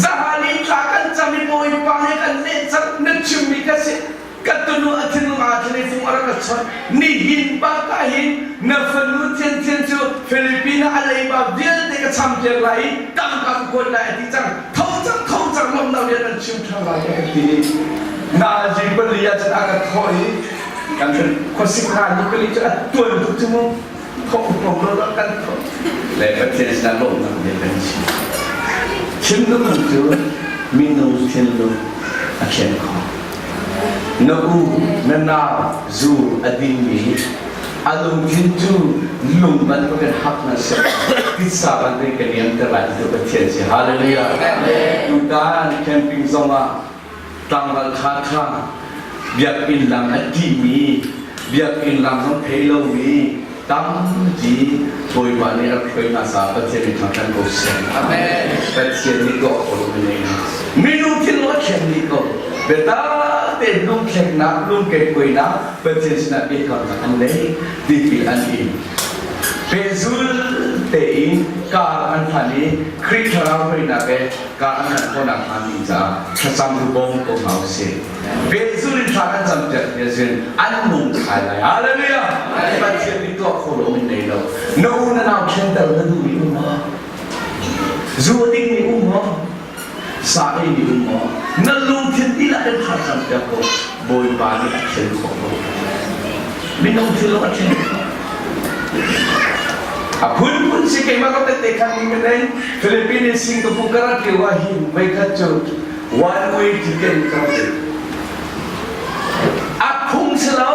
zahani thla kan cam i bawipa he kan leh cang na chimmi ka si ka tunu a thinlung aa thlen i fung a rak ka chawnh nihin bak ah hin na fanu thianthian cu Philippine ah a leiba vialte ka champiak lai i tangka ka kuat lai a ti cang tho cang tho cang lawmnak bia kan chim ṭhan lai ka ti nazi pali ah cun a ka thawh i kan khuasik nazi pali cu a tuan tuk cu mu thawh ko lo kan thawh le Pathian sinah lawmnak bia kan chim thinlung cu minung thinlung a thlen khawh Na u, na nau zu a dingmi a lungthin cu lung bantukin hak na si. Titsa bantukin ka niamter lai ti Pathian si. Hallelujah. Tutan camping zongah tlangval kha kha biakinn lam a ṭihmi, biakinn lam zong thei lomi tampi Bawipa nih a rak hruai hna caah Pathian nih thangṭhat ko seh. Amen. Pathian nih tuah khawh lo mi hna. Minung thinlung a thleng dih ko. Biatak tein lungthlengnak, lungkekkuainak Pathian sinah biakamnak an nei, tipil an in. Pehzul tein kar an hlan i Khrih thlarau hruainak he kar an hlan khawhnak hnga ding caah thlacam tu bawm ko hna usih. Pehzul in thla kan campiak ti ahcun an nung thai lai. Hallelujah! Pathian nih tuah khawh lo min nei lo. Na u na nau ṭhenter na duhmi um maw? Zu a dingmi um maw? Sa eimi um maw? Na lungthin dihlak in thla campiak ko. Bawipa nih a thlen khawh ko. Minung thil a thlen khawh. A phunphun si keimah ka tette khan ning ka nei. Philippines in Singapore ka rat lio ah hin voikhat cu one way ticket ka rak si. A phung si lo.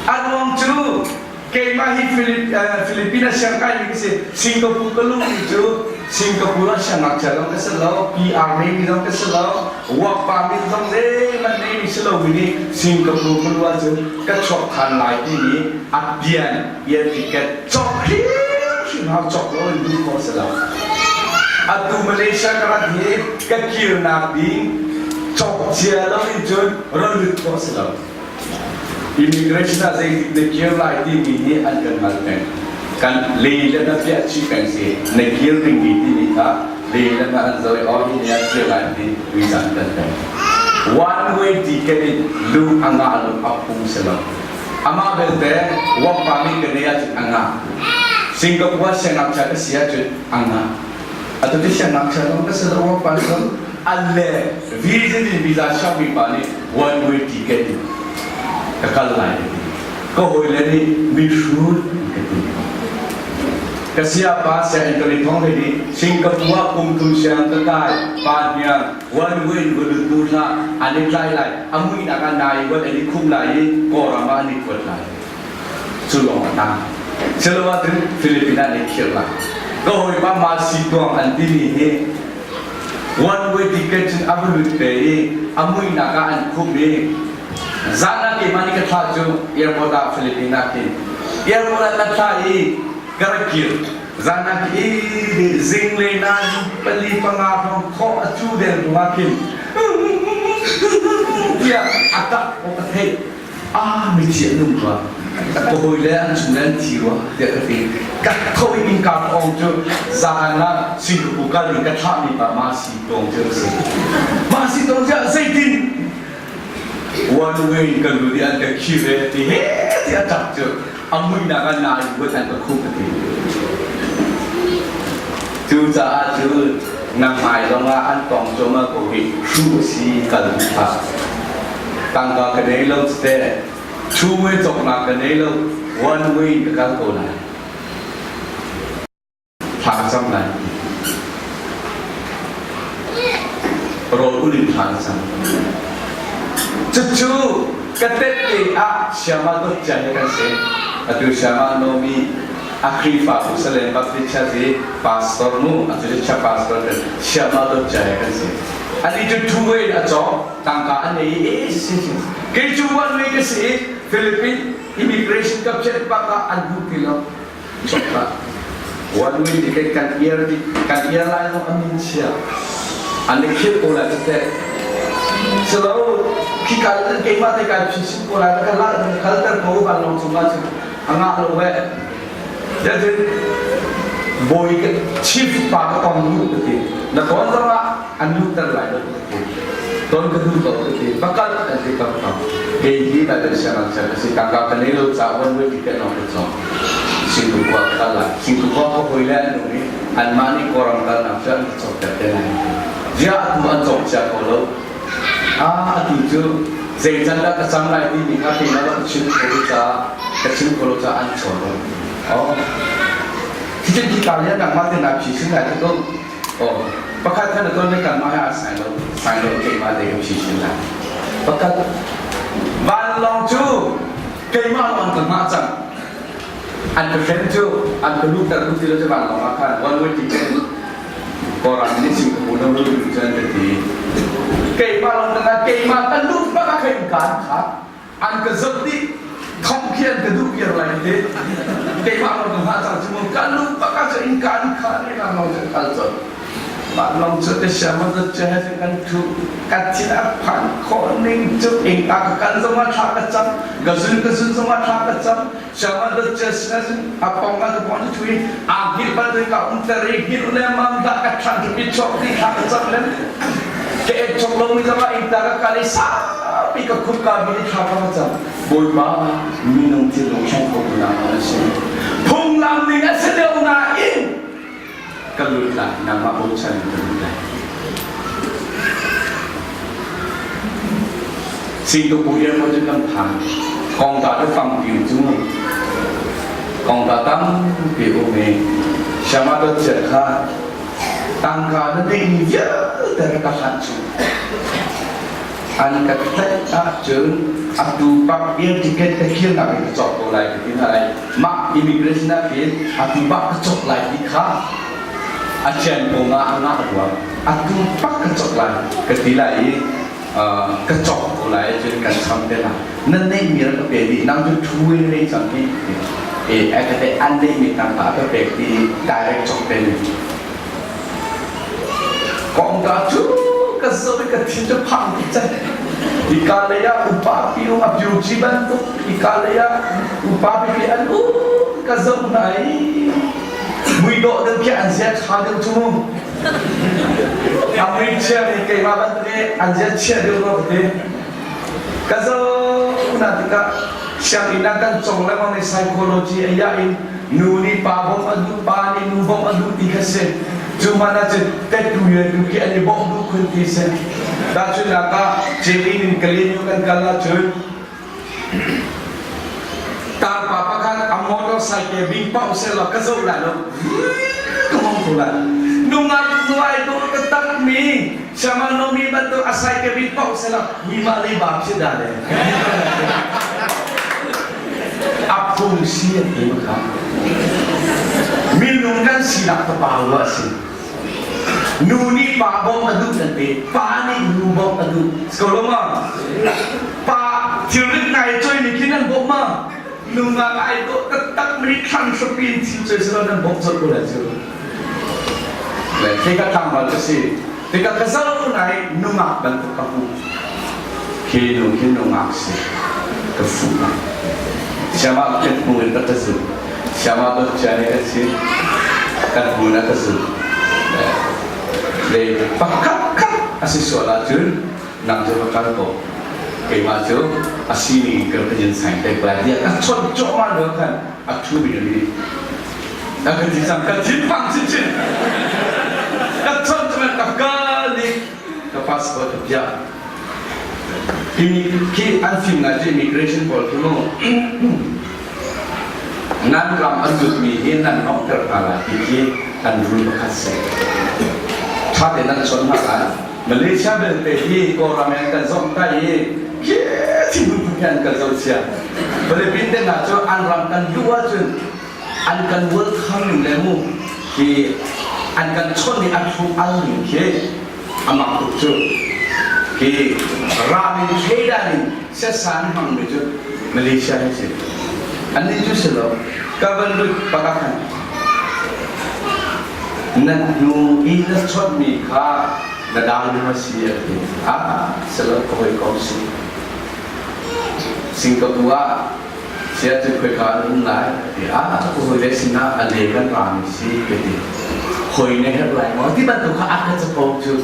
A ruang cu Keimah hi Filipina siangkai mi ka si. Singapore ka luh mi cu Singapore ah siangngakchia zong ka si lo, PR nei mi zong ka si lo, work permit zong zeihmanh nei mi si lo mi nih Singapore ka luh ahcun ka chuak than lai timi a pian air ticket cawk hrimhrim hau cawk lo in duh khawh si lo. Atu Malaysia ka rat hi ka kirnak ding cawk cia lo in cun ron lut khawh si lo. Immigration ah zeitik na kir lai timi hi an kan hngal peng. Kan le le na piah chih peng si. Na kir dingmi timi kha le le na an zoh i oh hi ni ah kir lai ti visa an kan pek. One way ticket in lu a ngah lo a phung si lo. Amah belte work permit ka nei ahcun a ngah. Singapore siangngakchia ka si ahcun a ngah. Atu ti siangngakchia zong ka si lo work permit zong an le visit in visa siangmi pa nih one way ticket in ka kal lai ka ti. Ka hawile nih mihrut ka ti. Ka siapa Saya Anthony Thong hlei nih Singapore ah kum thum siang ka kai pa hniang one way in va lut tu hlah an i tlai lai a muihnak ah nai wan an i khum lai i Kawlram ah an i kuat lai. Cu lawng a tang. Silo ahcun Philippines ah an i khirh lai. Ka hawipa ma si tuang an timi hi one way ticket cun a va lut ve i a muihnak ah an khumh i zan ah keimah nih ka thlah cu airport ah Philippines ah khin airport ah ka thlah i ka rak kir zan ah i zinglei nan pali panga hrawng khawh a cu deng hnu ah khin tiah a tak awk a theih ah mithi an um rua ka hawi le an chung le an thi rua tiah ka ti ka tho i innka ka ong cu zan ah Singapore kal ding ka thlahmi pa ma si tawng cu a si ma si tawng cu zeitin one way kan lut i an ka khi ve ti he ti a ṭap cu a muihnak ah na in buat an ka khup a ti cucaah cu nangmai zongah an tong cuahmah ko hi hruh a si kal hlah tangka ka nei lo teh two way cawknak ka nei lo one way ka kal ko lai thla ka cam lai rawl ul in thla ka cam cucu ka tette ah siama dot cia he kan si atu siama nomi a Khrihfa Jerusalem Baptist Church i pastor nu atu cha pastor kan siama dot cia he kan si ani cu two way a cawk tangka an nei i e si si kei cu one way ka si i Philippine immigration ka phiat bak ah an duh ti lo Chokha. One way ticket kan ear kan ear lai zong an min chia. An i khirh ko lai teh. Silo khi kal keimah te kai phi ko lai ka la kal ter ko ban long chung ah cun anga lo ve. Jadi boy ke chief pa ka tong lu ka ti. Na ton zong ah an lu ter lai lo ka ti. Ton ka du ko ka ti. Bakal an ti kam kam. Kei hi da da siang an si tangka ka nei lo ca one way ticket long ka cong. Singtu khua ka kal lai. Singtu khua ka hawi le an um i anmah nih Kawlram kalnak cu an ka cawkter te lai. Ziah atu an cawk cia ko lo. Ah, atu cu zei can dah ka cam lai timi kha keimah ka chim kho lo caah ka chim kho lo caah an chawn lo. Oh. Khi khi ka lian nangmah te na phi sin lai te ko. Oh. Pakhat khan na ton le kanmah he aa sai lo. Sai lo keimah te ka phi sin lai. Pakhat vanlawng cu keimah lawng ka hngah cang an ka hrem cu an ka luhter duh ti lo cu vanlawng ah khan one way ticket Kawlram nih Singapore na lut duh cun ka ti keimah lawng ka keimah ka lut bak ah khin kaan kha an ka zoh dih thong khi an ka duh piar lai ti keimah lawng ka hngah cang cu mu ka lut bak ah cun kaan kha ne vanlawng cu kal cun Vanlawng cu te siam a che he kan thu ka thin a phan khawh ning cu ing a ka kal zong ah thla ka cam ka zun ka zun zong ah thla ka cam siam a che sina cun a pong a ka pong cu thui a hngilh bal ka um ter i hngilh le mang dah ka thlan cu mi chok ti thla ka cam len ke ek chok lo mi zong ah ing ta ka kal i saupi ka khup ka mi thla ka cam Bawipa minung thinlung thleng kho tu na na si phunglam ning a si deuh nain ka lut lai nangmah bochan in ka lut lai Singapore airport cu kan phan kongka cu fangpi cu kongka tampi um i Shama dot chiat kha tangka na neihmi vialte rak ka hlanh chung. An ka tlaih ahcun atu bak air ticket ka kirnak in ka cawk ko lai ka ti hna lai. Mah immigration ah khin atu bak ka cawk lai ti kha a thian ko nga a ngah rua. Atu bak ka cawk lai ka ti lai i ka cawk ko lai cun kan cham te lai. Nan neihmi rak ka pe dih nang cu thu in rei cang hi e a ka te an neihmi tangka a ka pek ti direct cawk te ni. Kongka cu ka zoh i ka thin cu phang tuk cang. Hika lei ah upa pi um a beauty bantuk hika lei ah upa pipi an um ka zoh hna i muidawh deuh khi an zia ṭha deuh cu mu. A mui chia mi keimah bantuk i an zia chia deuh rua ka ti. Ka zoh hna tikah sianginn ah kan cawng lengmang i psychology a iah in nu nih pa bawmh a duh, pa nih nu bawmh a duh ti kha si. Cu hmanh ah cun tettu le tu khi an i bawmh duh khun ti si. Tahchunhnak ah Jelin in Kalinu kan kal ahcun tarpa pakhat a motorcycle bing pauh sehlaw ka zoh lai lo ka hong ko lai. Nungak nuai dawh taktak mi Siamanomi bantuk a cycle bing pauh sehlaw mi mah lei ba khi dah le. A phung si an ti kha. Minung kan sinak ka pa a si. Nu nih pa bawmh a duh kan ti, pa nih nu bawmh a duh. Ko lo ma? Pa thilrit ngai choi mi khi nan bawmh ma? Nungak ai dawh taktak mi thlang hrapi in thil choi silo nan bawmh zot ko lai cu. Le khi ka tlangval ka si. Tikah ka zoh nai nungak bantuk ka hmuh. Khi nu khi nungak si. Ka fuh lai. Siama kan hmu in ka ka zul. Siama dot cia nih kan si. Kan hmu na ka zul. Le pakhat khat a si sual ahcun nang cu va kal ko. Keimah cu a sining in kan in sain te lai tiah ka chawnh cuahmah lio khan a thu mi ni. Ka kan ti cang ka thinphang chinchin. Ka chawnh cuman ka kal i ka passport ka piah. Khi an fim ngai cu immigration pawl khi mu nan ram an lutmi hi nan hnawhter hna lai ti khi an rule pakhat si. Ṭha tein nan chawnh hna lai. Malaysia belte hi Kawlram in kan zomh ta i khi thinhun phun hi an kan zohchia. Philippines te hna cu an ram kan luh ahcun an kan welcome ning le mu hi an kan chawnh i an thlum al ning khi a mak tuk cu. Hi ram in thleidan in siasan hmangmi cu Malaysia hi si. Annih cu si lo. Ka van lut bak ah khan na hnu i na chawnhmi kha na dang a si a ti. Ah, si lo ka hawikom si. Singapore ah sia cu khoika an um lai a ti. Ah, ka hawile sinah a le kan rami si ka ti. Hawi na herh lai maw? Ti bantuk kha a ka capo cu.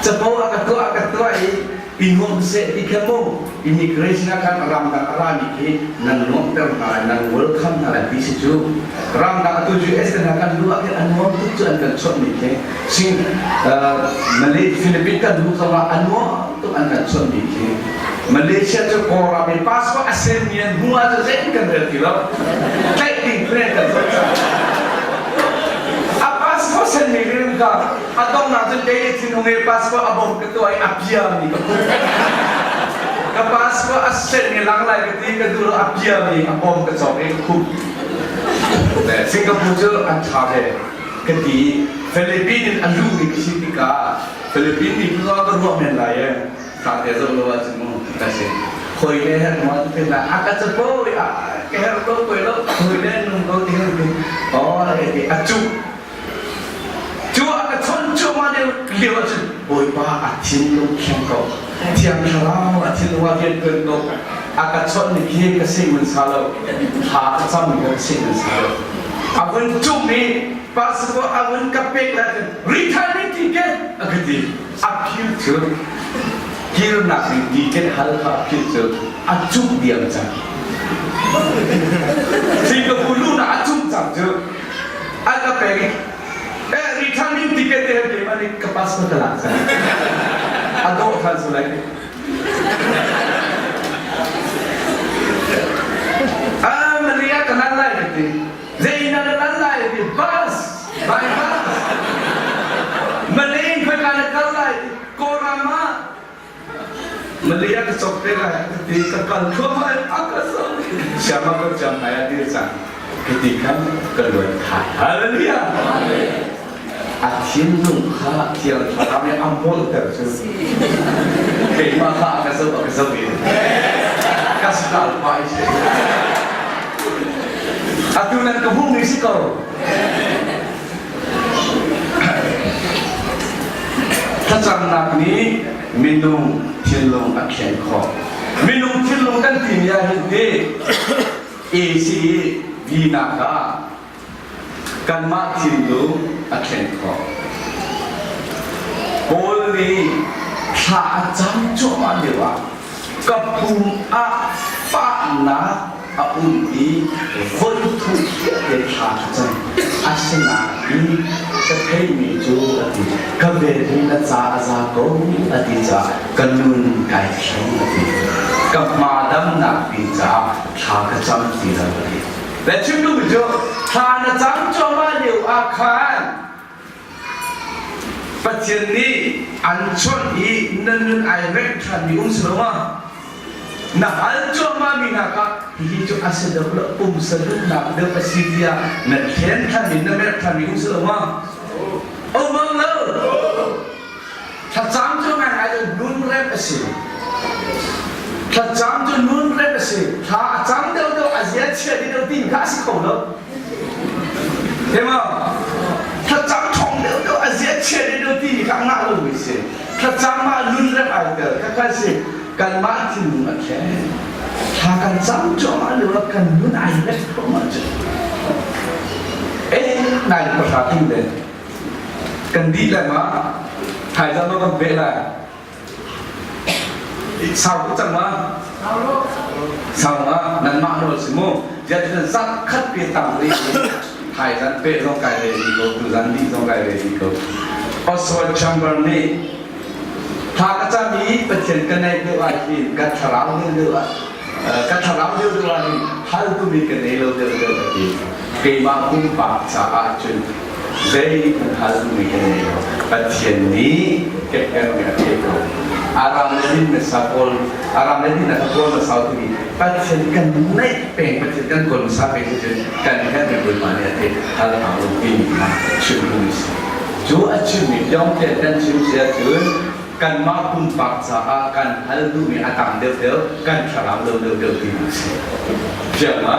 Capo a ka tuah a ka tuah i i nuam seh ti kha mu immigration ah khan ramdang a rami khi nan nuamter hna lai nan welcome hna lai ti si cu ramdang atu US te hna kan luh ah khin an nuam tuk cu an kan chawnh mi khi sing Malay Philippines kan luh zong ah a nuam tuk an kan chawnh mi khi Malaysia cu Kawlram i passport a sen mi an hmu ah cu zei kan rel ti lo tlaih ding phun kan zoh cang a passport sen mi rin ka A donghnak cun kei nih thinhung i passport a bawm ka tuah i a biami ka put. Ka passport a sen i lang lai ka ti ka duh lo a biami a bawm ka cawk i ka khup. Singapore cu an ṭha ve ka ti i Philippines in a luhmi ka si tikah Philippines miphun zong ka ruah men lai e. Kha te zoh lo ahcun mu ka si. Hawi le herh maw ti la a ka capo i a ka herh lo koi lo hawi le nung ko ti ti oh ti a cuh Cu a ka chawnh cuahmah lio lio ahcun Bawipa a thinlung thiang ko. Thiang Thlarau a thinlung ah rian ṭuan ko. A ka chawnh ni khi ka si ngun sa lo. Thla a cam mi ka si ngun sa lo. A vun cumh i passport a vun ka pek lai cun returning ticket a ka ti. A phil cu kirnak ding ticket hal kha a phil cu a cumh diam cang. Singapore luhnak a cumh cang cu. An ka pek i eh returning ticket te he keimah nih ka passport ka lak cang. A dawh than su lai. Ah Maria ka lan lai ka ti. Zei na lan lai ti bus by bus. Malay khoi ka na kal lai ti Kawlram ah. te lai ka ti ka kal thluahmah in a ka zoh. Siama ka cam hmai ah dir cang. Ka ti khan ka luan thai. Hallelujah. A thinlung kha Thiang Thlarau nih a molter cu. Keimah kha a ka zoh a ka zoh i ka stal pah i si. Atu nan ka hmuh mi si ko. Thlacamnak nih minung thinlung a thlen khawh. Minung thinlung kan timi ah hin ti A si i B nak ah kanmah thinlung a thlen khawh. Paul nih thla a cam cuahmah lio ah ka pum ah fahnak a um i voi thum te thla a cam. Asinain ka theihmi cu a ti, ka vel hi na ca a za ko a ti caah ka nun kai thleng a ti. Ka hma damnak ding caah thla ka cam ti lo a ti. Le chim duhmi cu thla na cam cuahmah lio ah khan Pathian nih an chawnh i na nun ai rengh ṭhanmi um si lo ma? Na hal cuahmahmi hna kha hihi cu a si deuh lo, pumsa duhnak deuh a si tiah na thlen ṭhanmi, na merh ṭhanmi um si lo ma? Um bang lo. Thlacam cu ngaingai cu nun rep a si. Thlacam cu nun rep a si. Thla a cam deuhdeuh, a zia chia deuh tin kha a si kho lo. Thema thlacam ṭhawng deuhdeuh a zia chia deuhdeuh ti kha a ngah lomi si. Thlacam ah nun rep ai tel. Khakha si kanmah thinlung a thleng. Thla kan cam cuahmah lio ah kan nun ai rep thluahmah cu. Eh, nai pahra ting le kan dih lai ma thaizang ma kan peh lai. Sau ko cang ma? Sau ma? Nanmah nawl si mu. Ziah zat khat pe tam ri thai zan pe zong kai re di ko tu zan di zong kai re di ko. Oswald Chamber nih thla ka cam i Pathian ka naih deuh ah hin ka thlarau deuh deuh ah ka thlarau deuh deuh ah hin hal tumi ka nei lo deuh deuh a ti. Keimah pumpak caah cun Zeihmanh hal duhmi kan ngei lo. Pathian nih kekhermi a theih ko. Aram le din na sa kawl, Aram le din na ka kawl na sau timi Pathian kan naih peng, Pathian kan kawl hmasa peng si cun kan herhmi Bawipa nih a theih hal hau lo timi kha chim duhmi si. Cu a chimmi Pyongte kan chim si ahcun kanmah pumpak caah kan hal duhmi a tam deuhdeuh, kan thlarau lo deuhdeuh tinak a si. Fiang ma?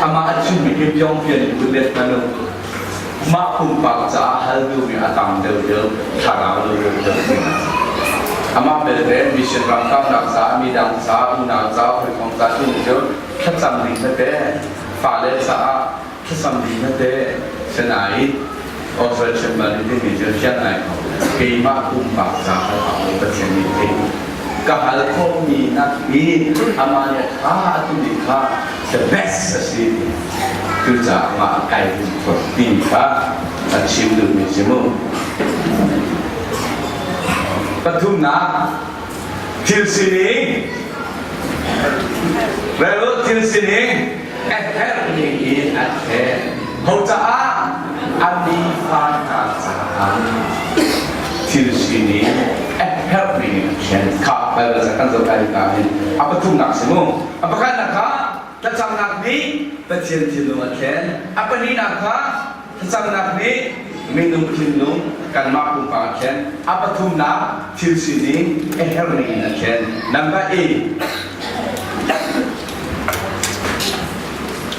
Amah a chimmi hi Pyongpian in vun let hmanh u. Mah pumpak caah hal duhmi a tam deuhdeuh, thlarau lo deuhdeuh tinak a si. Amah belte mission ram kaunak caah, midang caah, unau caah, hawikom caah timi cu thlacam ding tete, fale caah thlacam ding tete sinain Oswald Chambers nih timi cu fiang ngai ko. Keimah pumpak caah hal awk Pathian nih theih ka hal khawhmi nak hi amah nih a ṭha a timi kha the best a si. Cucaah mah kai hmuh ti kha a chim duhmi si mu. Pathumnak thil sining Rel thil sining a herh ning in a thlen. Ho caah a nifa hna caah thil sining a herh ning in a thlen. Kha Bible kan zoh lai ka hin a pathumnak si mu. A pakhatnak kha thlacamnak nih Pathian thinlung a thlen. A pahnihnak kha thlacamnak nih minung thinlung kanmah pumpak a thlen. A pathumnak thil sining a herh ning in a thlen. Number eight.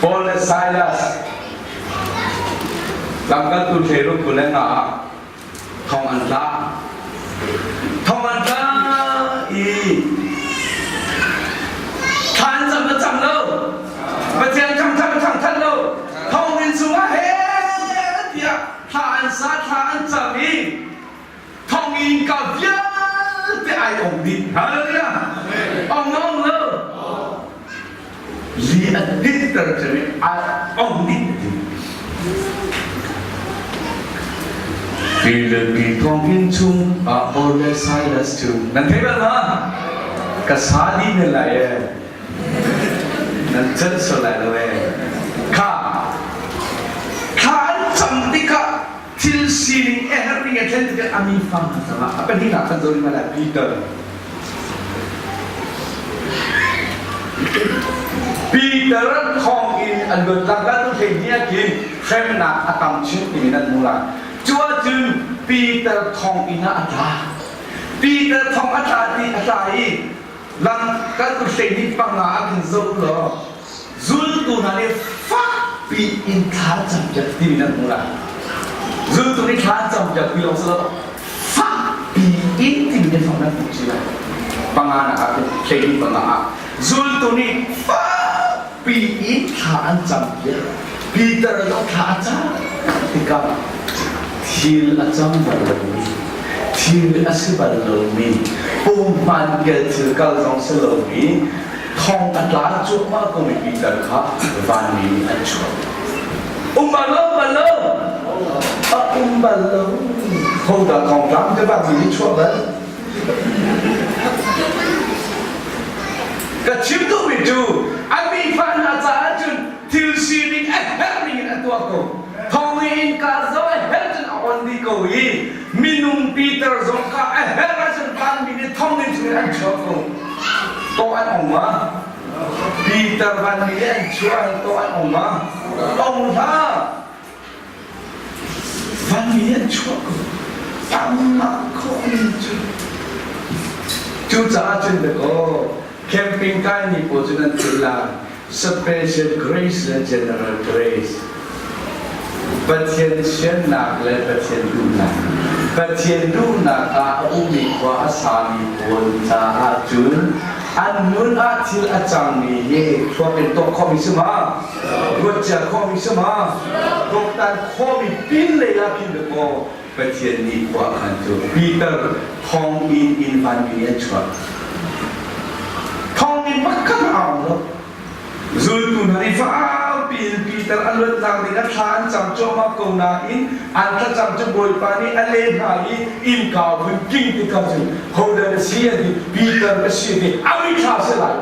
Paul le Silas lamkaltu thleiruk 25 ah thong an tla. Thong an tla i thla an cam a cam lo. Pathian thangthat a thangthat lo. Thonginn chungah he tiah thla an sa thla an cam i thonginn ka vialte ai ong dih. Hallelujah. Ong ong lo. Li a dinter cem i a ong dih ti. Filipi thonginn chung ah Paul le Silas cu nan thei bal ma? Ka sa dih ne lai e. Nan celh sual lai lo e. Kha thla an cam tikah thil sining a herh ning a thlen tikah a mi fang hna cangah a pahnihnak kan zoh rih lai Peter. Peter thawng in an luat lang la tu hlei ni ah khin hremnak a tam chin timi nan hmu lai. Cu ahcun Peter thong inn ah a tla. Peter thong a tla ti a tla i lang kan hlei ni panga ah khin zoh law zultu hna nih fakpi in thla cam piak timi nan hmu lai. Zultu nih thla an cam piak ti lawng si lo fakpi in timi nan nan hmuh ci lai. Panga nak ah khin hlei ni panga ah zultu nih fakpi in thla an cam piak. Peter zong thla a cam tikah thil a cang bal lomi, thil a si bal lomi, pumhman kel thil kal zong si lomi, thong a tla cuahmah komi Peter kha vanmi nih an chuah. Um bal lo, bal lo. A um bal lo. Hodah thong tlang te vanmi nih chuah bal? Ka chim duhmi cu a mifa hna caah cun thil sining a herh ning in a tuah ko. Thong i innka zoh a herh cun a on dih ko i minung Peter zong kha a herh ahcun vanmi nih thonginn chungin an chuah ko. Tawh an ong ma? Peter vanmi nih an chuah an tawh an ong ma? Ong hlah. Vanmi nih an chuah ko. Tamnak khawh ning cu. Cucaah cun dakaw camping kaimi pawl cu nan theih lai. Special Grace le General Grace. Pathian siannak le Pathian duhnak. Pathian duhnak ah a ummi khua a sami pawl caah cun an nun ah thil a cangmi hi thluak in tuak khawhmi si ma? Ruat cia khawhmi si ma? Tuaktan khawhmi pin lei ah khin dakaw Pathian nih khua a khan cu Peter thonginn in vanmi an chuak. Thonginn pakhat a um lo. Zultu hna nih fakpi in Peter a luatnak ding ah thla an cam cuahmah ko nain an thlacam cu Bawipa nih a leh hna i innka vun king tikah cun hodah na si an ti Peter ka si ti a mithla si lai.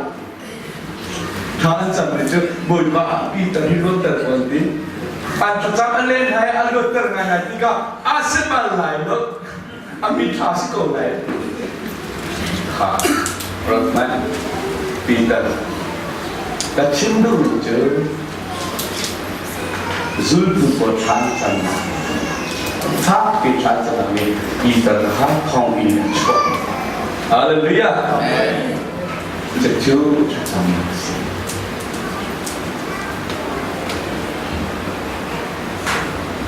Thla an cam mi cu Bawipa ah Peter hi luatter ko an ti. An thlacam a len hai a luatter ngaingai tikah a si bal lai lo. A mithla si ko lai. Kha rat hmanh Peter ka chim duhmi cu zultu pawl thla an camnak fakpi thla an camnak nih Peter kha thonginn in chuah. Hallelujah. Cucu thlacamnak a si.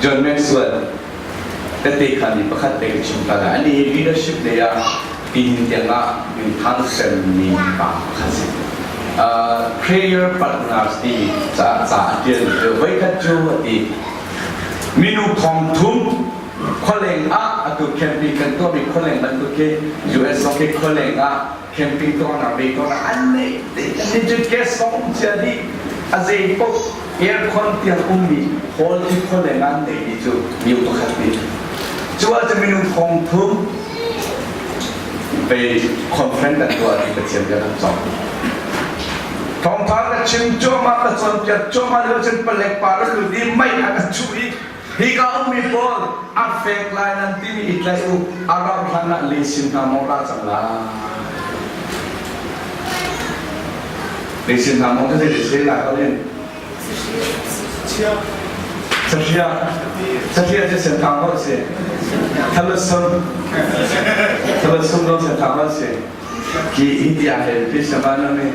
John Maxwell tete kha mi pakhat te ka chim ta lai. Ani hi leadership lei ah tin tiang ah minthang semmi pa pakhat si. Prayer partners ti ca ca a tial cu voikhat cu a ti. Minu thong thum khualeng ah atu camping kan tuahmi khualeng bantuk khi US zong khi khualeng ah camping tuahnak ve tuahnak an nei an cu gas kong um cia dih a zei paoh aircon tiang ummi hall khi khualeng an nei mi cu miu pakhat nih cu ah cun minung thong thum pe conference kan tuah ti Pathian bia kan cawng thawngtha ka chim cuahmah ka cawnpiak cuahmah lio cun palek pa ra lut i mei a ka chuh i Hika ummi pawl a fek lai nan timi i tlaih u, a rauh hlan ah leisin hna maw ra cang lai. Leisin hna maw cu zei si lai ko in? Sahria. Sahria cu sentang ko si. Thalasum. Thalasum dong sentang ko si. Ki India he pi sama mi.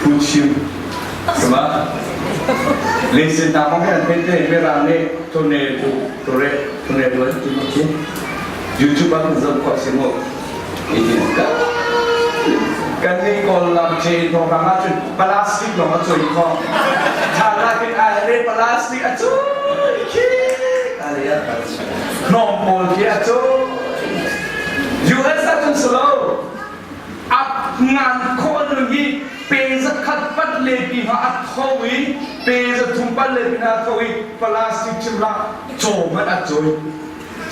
Puchim. Sama. Leisin ta mong han te te me ra ne tornado tore tornado an ti ki. YouTube ah kan zoh khawh si mu. Itin ka kan ni kawl lam che to rang ah cun plastic lawng a choi kho. Tha la kin a le plastic a choi khi. Ale ya. Hnawm pawl khi a choi. US ahcun si lo. A ngan khawh nu hi pe zakhat pat le pi ha a tho i pe zathum pat le pi na tho i plastic chim la caw hmanh a cawi.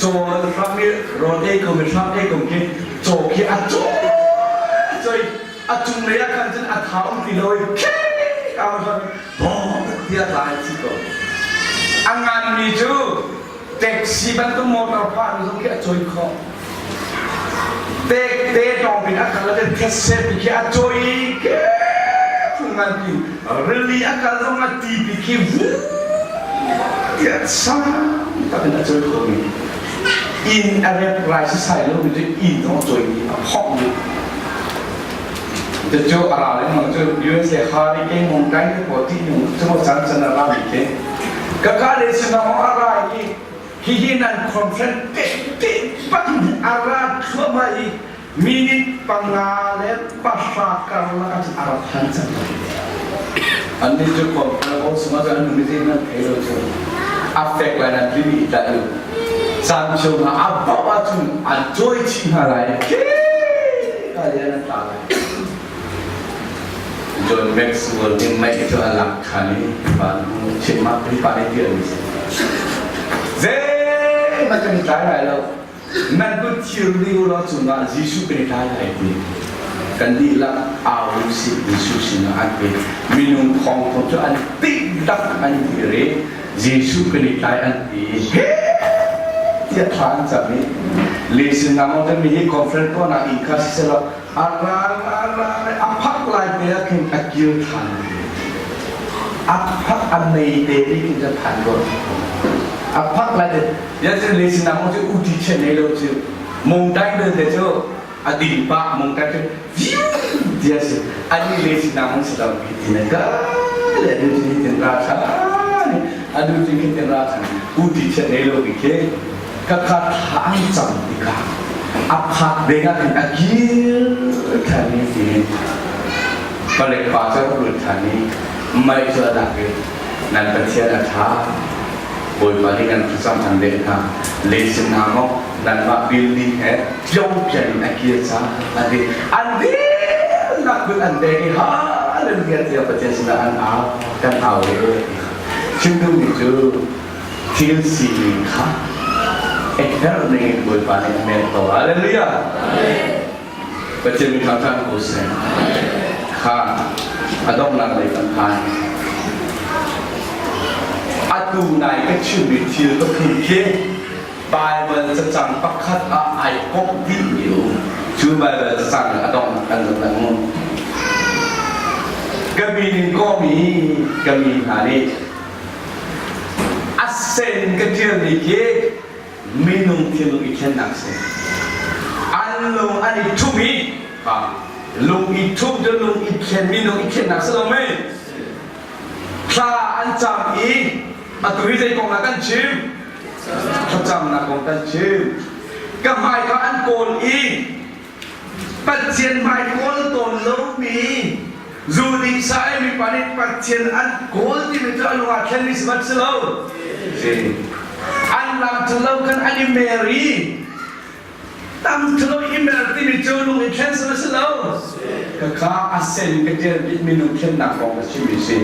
Caw ram i rawl ei ko mi hram ei ko khi caw khi a cawi cawi a cung lei ah khan cun a tha um ti lo i khek a hram i bawm tiah lai si ko. A ngan mi cu taxi bantuk motor phan zong khi a cawi khawh. Tek te tawng pin a kal le thetse pi khi a cawi ke ngan pi rili a kal zong a ti pi khi vu tiah sang tak in a cawi kho mi inn a rep rai si sai lo mi cu inn zong a cawi mi a phok mi cu a ra le mang cu USA hurricane mong kai te ko ti nung cu mo chan chan a ra mi ke ka ka le sin a ra i Hihi nan conference tehte bak a ra thluahmah i minute 5 le 10 karlak ah cun a ra phan cang. Annih cu conference hall sungah cun an um i nan thei lo cu a fek lai nan timi i tlaih u. Caan cheu hna a bauh ahcun an cawi chih hna lai. Ka le an tla lai. John Maxwell nih mei cu a lak ṭhan i van chimah pa nih ti an si. Zeihmanh kan i tlai lai lo. Nan kut thir dih u law cungah Jesuh kan i tlai lai ti. Kan dihlak au u sih Jesuh sinah an ti. Minung thong thong cu an dihlak an dir i Jesuh kan i tlai an ti. He tiah thla an cam i Lesen nang mi hi conference tuahnak inn kha siselaw a ral a ral a phak lai te ah khin a kir than a phak a mei te ri khin can phan ko a phak lai te ya cu le sinang mo cu uti chen nei lo cu mong dai bel te cu a ding pa mong dai cu tia si ani le sinang mong si lo ti na ka le anu cu tin ra than anu cu khin tin ra than uti chen nei lo ki khi ka kha thla an cam tikah a phak ding ah khin a kir ṭhan i tiin palek pa cu a lut ṭhan i mei cu a lak i nan Pathian a ṭha Bawipa nih nan thlacam an leh hna leisin hna maw nanmah building he tlawmpian in a kir cang an ti an dihlak kut an deng i hallelujah tiah Pathian sinah an au kan au e chim duhmi cu Thil sining kha a herh ning in Bawipa nih a mer ko. Hallelujah! Pathian mi thangṭhat ko seh. Kha a donghnak lei kan phan. Atu nai ka chimmi thil ka phun khi Baibal cacang pakhat ah ai komh dihmi a um. Cu Baibal cacang a donghnak kan zoh lai mu. Ka min in kawhmi ka mi hna nih A sen ka ṭialmi khi minung thinlung i thlennak a si. An lung an i ṭhumh i lung i ṭhumh cu lung i thlen minung i thlennak si lo mei? Thla an cam i atu hi zei kong dah kan chim? Thlacamnak kong kan chim. Ka hmai kha an kawl i Pathian hmai kawl tawn lomi zu ding sa ei mipa nih Pathian an kawl timi cu a lung ah thlenmi si bal si lo. An lam ṭhalo khan an i mer i tam ṭhalo i mer timi cu lung i thlen si si lo. Khakha a sen ka ṭial bik minung thlennak kong ka chimmi si.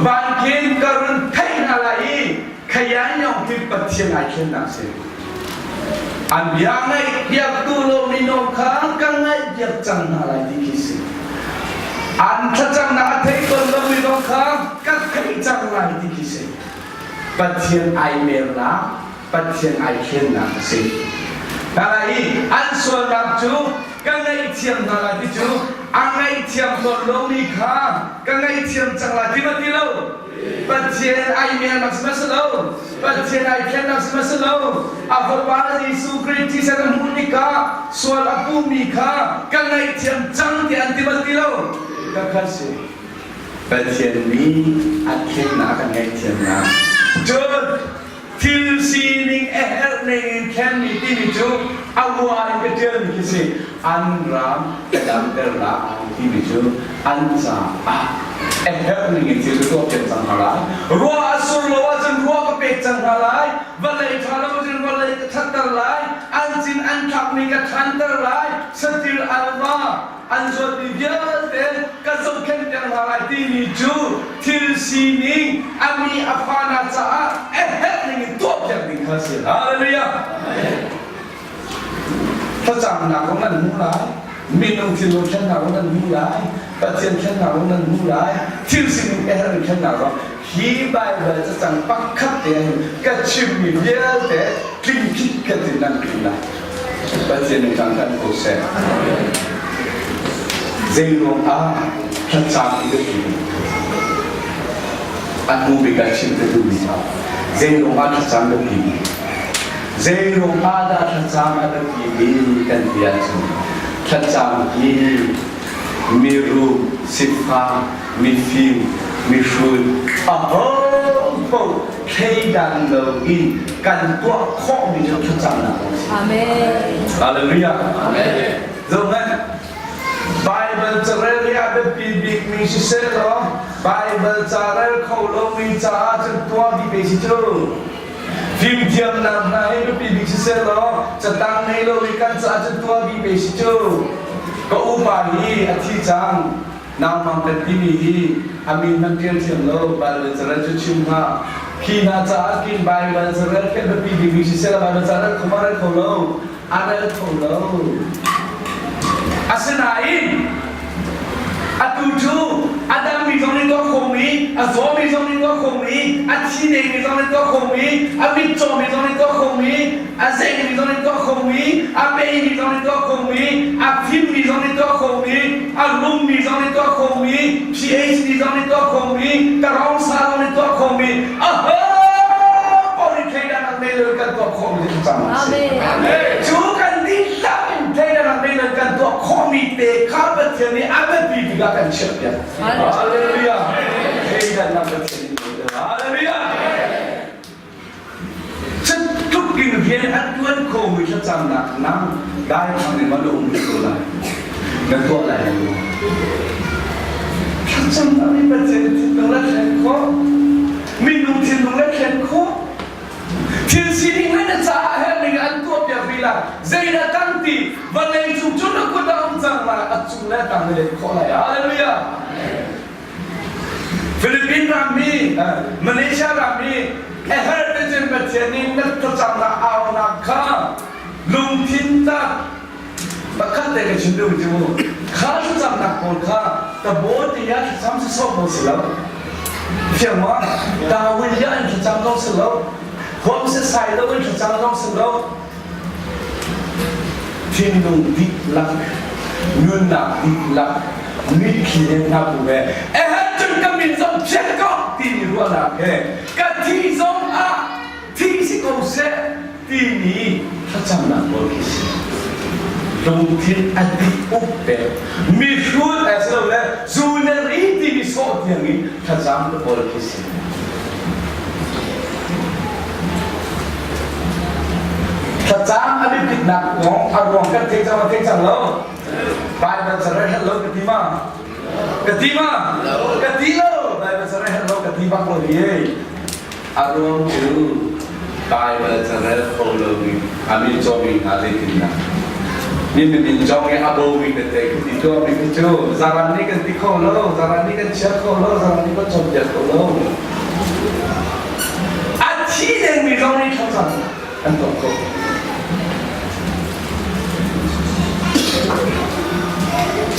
Van khin ka run theih hna lai i khayan yong khi Pathian ai thlennak si. An bia ngaihpiaktu lo mino kha ka ngaihpiak cang hna lai ti khi si. An thlacamnak a thei tawn lo mino kha ka theih cang lai ti khi si. Pathian ai mernak, Pathian ai thlennak a si. Hna i an sualnak cu ka ngaihthiam hna lai ti cu a ngaihthiam tawn lomi kha ka ngaihthiam cang lai ti ma ti lo. Pathian ai mernak si ma si lo. Pathian ai thlennak si ma si lo. A Fapa Jesuh Khrih thisen a hmuh tikah sual a pumi kha ka ngaihthiam cang tiah an ti bal ti lo. Ka kha si. Pathian nih a thlennak a kan ngaihthiamnak. Cun thil sining a herh ning in thlenmi timi cu a hua in ka ṭialmi khi si. An ram ka damter lai timi cu an caah a herh ning in thil ka tuah piak cang hna lai. Ruah a sur lo ahcun ruah ka pek cang hna lai. Vawlei ṭha lo ahcun vawlei ka ṭhatter lai. An cin an thlakmi ka ṭhanter lai. Satil alva an zuatmi vialte ka zohkhenh piak hna lai timi cu thil sining a mi a fa hna caah a herh ning in tuah piak ding kha a si. Hallelujah! Thlacamnak zong nan hmu lai, minung thinlung thlennak zong nan hmu lai, Pathian thlennak zong nan hmu lai, thil sining a herhmi thlennak zong hi Baibal cacang pakhat te ahhin ka chimmi vialte tling khitkhat in nan tling lai. Pathian nih thangthat ko seh. Zeiruang ah thlacam i biapi a hnu bik ah chim ka duhmi hna zeiruang ah thlacam biapi zeiruang ah dah thlacam a biapi mi kan ti ahcun thlacam hi mirum sifak mifim mihrut aho paoh thleidan loin kan tuah khawhmi cu thlacamnak a si. Amen. Hallelujah. Amen. Zohhmanh Bible carel hi a biapi bikmi siseh law Bible ca rel kho lomi caah cun tuah bik ve si cu. Fimthiamnak hna hi biapi bik siseh law catang ngei lomi kan caah cun tuah bik ve si cu. Ka upa hi a thi cang. Nangmang kan timi hi a min hmanh ṭial thiam lo Bible carel cu chim hlah. Khi hna caah kin Bible carel khi a biapi bikmi siseh law Bible ca rel kho ma rel kho lo. A rel kho lo. Asinain atu cu a dammi zong nih tuah khomi, a zawmi zong nih tuah khomi, a thi dengmi zong nih tuah khomi, a mitcawmi zong nih tuah khomi, a zengmi zong nih tuah khomi, a peimi zong nih tuah khomi, a fimmi zong nih tuah khomi, a rummi zong nih tuah khomi, PhD zong nih tuah khomi, tarongsa zong nih tuah khomi, aho paoh nih thleidannak nei lo kan tuah khawhmi cu cang a si. Cu kan dihlak in thleidannak nei lo kan tuah khawhmi te kha Pathian nih a biapi bik ah kan chiahpiak. Hallelujah. Thleidannak Pathian nih Hallelujah. Cutluk in rian a tuan khomi thlacamnak nang daithlang in ma na um rih ko lai. Na tuah lai lo. Thlacamnak nih Pathian thinlung le thlen khawh. Minung thinlung le thlen khawh. Thil sining le na caah herhning an tuahpiak rih lai. Zeidah tang ti vawlei cung cu na kut ah um cang lai a cung le a tang na let khawh lai. Hallelujah. Philippine rammi, Malaysia rammi a herh te cun Pathian nih na thlacamnak aunak kha lungthin tak pakhat te ka chim duh cu kha thlacamnak pawl kha ka baw ti ah thlacam si sawh ko si lo fiang ma Darwin ya in thlacam ko si lo huam si sai lo in thlacam ko si lo Thinlung dihlak, nunnak dihlak, mitthli he hna bu he eher cun ka min zong phiat ko timi ruahnak he ka thi zong ah thi si ko seh timi thlacamnak pawl khi si. Lungthin a dik uk pek mihrut asilole zunari timi sawh tiang in thlacam pawl khi si. Thlacam a biapitnak kong a ruang kan thei cang thei cang lo. Bible ca rel lo ka ti ma? Ka ti ma? Ka ti lo. Bible ca rel lo ka ti bak lo hi. A ruang cu Bible ca rel kho lo mi a min cawmi hna zeitindah min min cawng i a bomi tete kan ti tuahmi khi cu zaran nih kan ti kho lo, zaran nih kan chia kho lo, zaran nih kan cawnpiak kho lo. A thi dengmi zong nih thlacam an tuah khawh.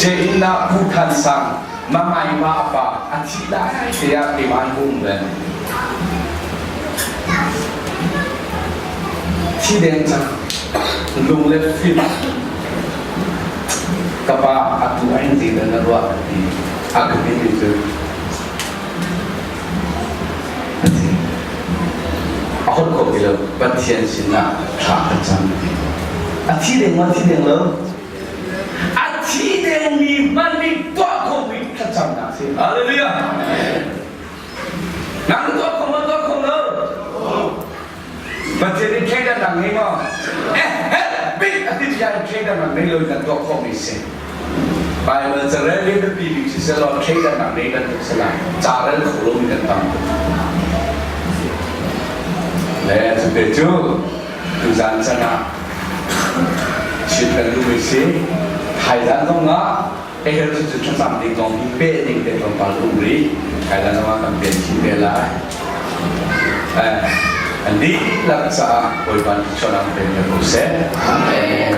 Cein ah Pu Than Sang mamai ma a pa a thi lai te ah keimah an um ve. Thi deng cang lung le fim ka pa atu ain zeidah na ruah ka ti a ka timi cu a holh kho ti lo Pathian sinah thla ka cam ti a thi deng ma thi deng lo a thi deng mi hmanh nih tuah kho mi thlacamnak si hallelujah nang tuah kho ma tuah kho lo Pathian nih thleidannak ngei maw? Eh, bik a ti tiang thleidannak ngei lo in kan tuah khawhmi si. Bible carel hi biapi bik si selaw thleidannak ngei bantuk si lai. Ca rel kho lomi kan tam tuk. Le cute cu tuzan can ah chim kan duhmi si. Thaizan zong ah ehel cu thlacam ding zong hi peh ding te tlawmpal um rih. Thaizan zong ah kan pen chin te lai. An dihlak caah Bawipa nih thluachuahnak pe ko seh. Amen.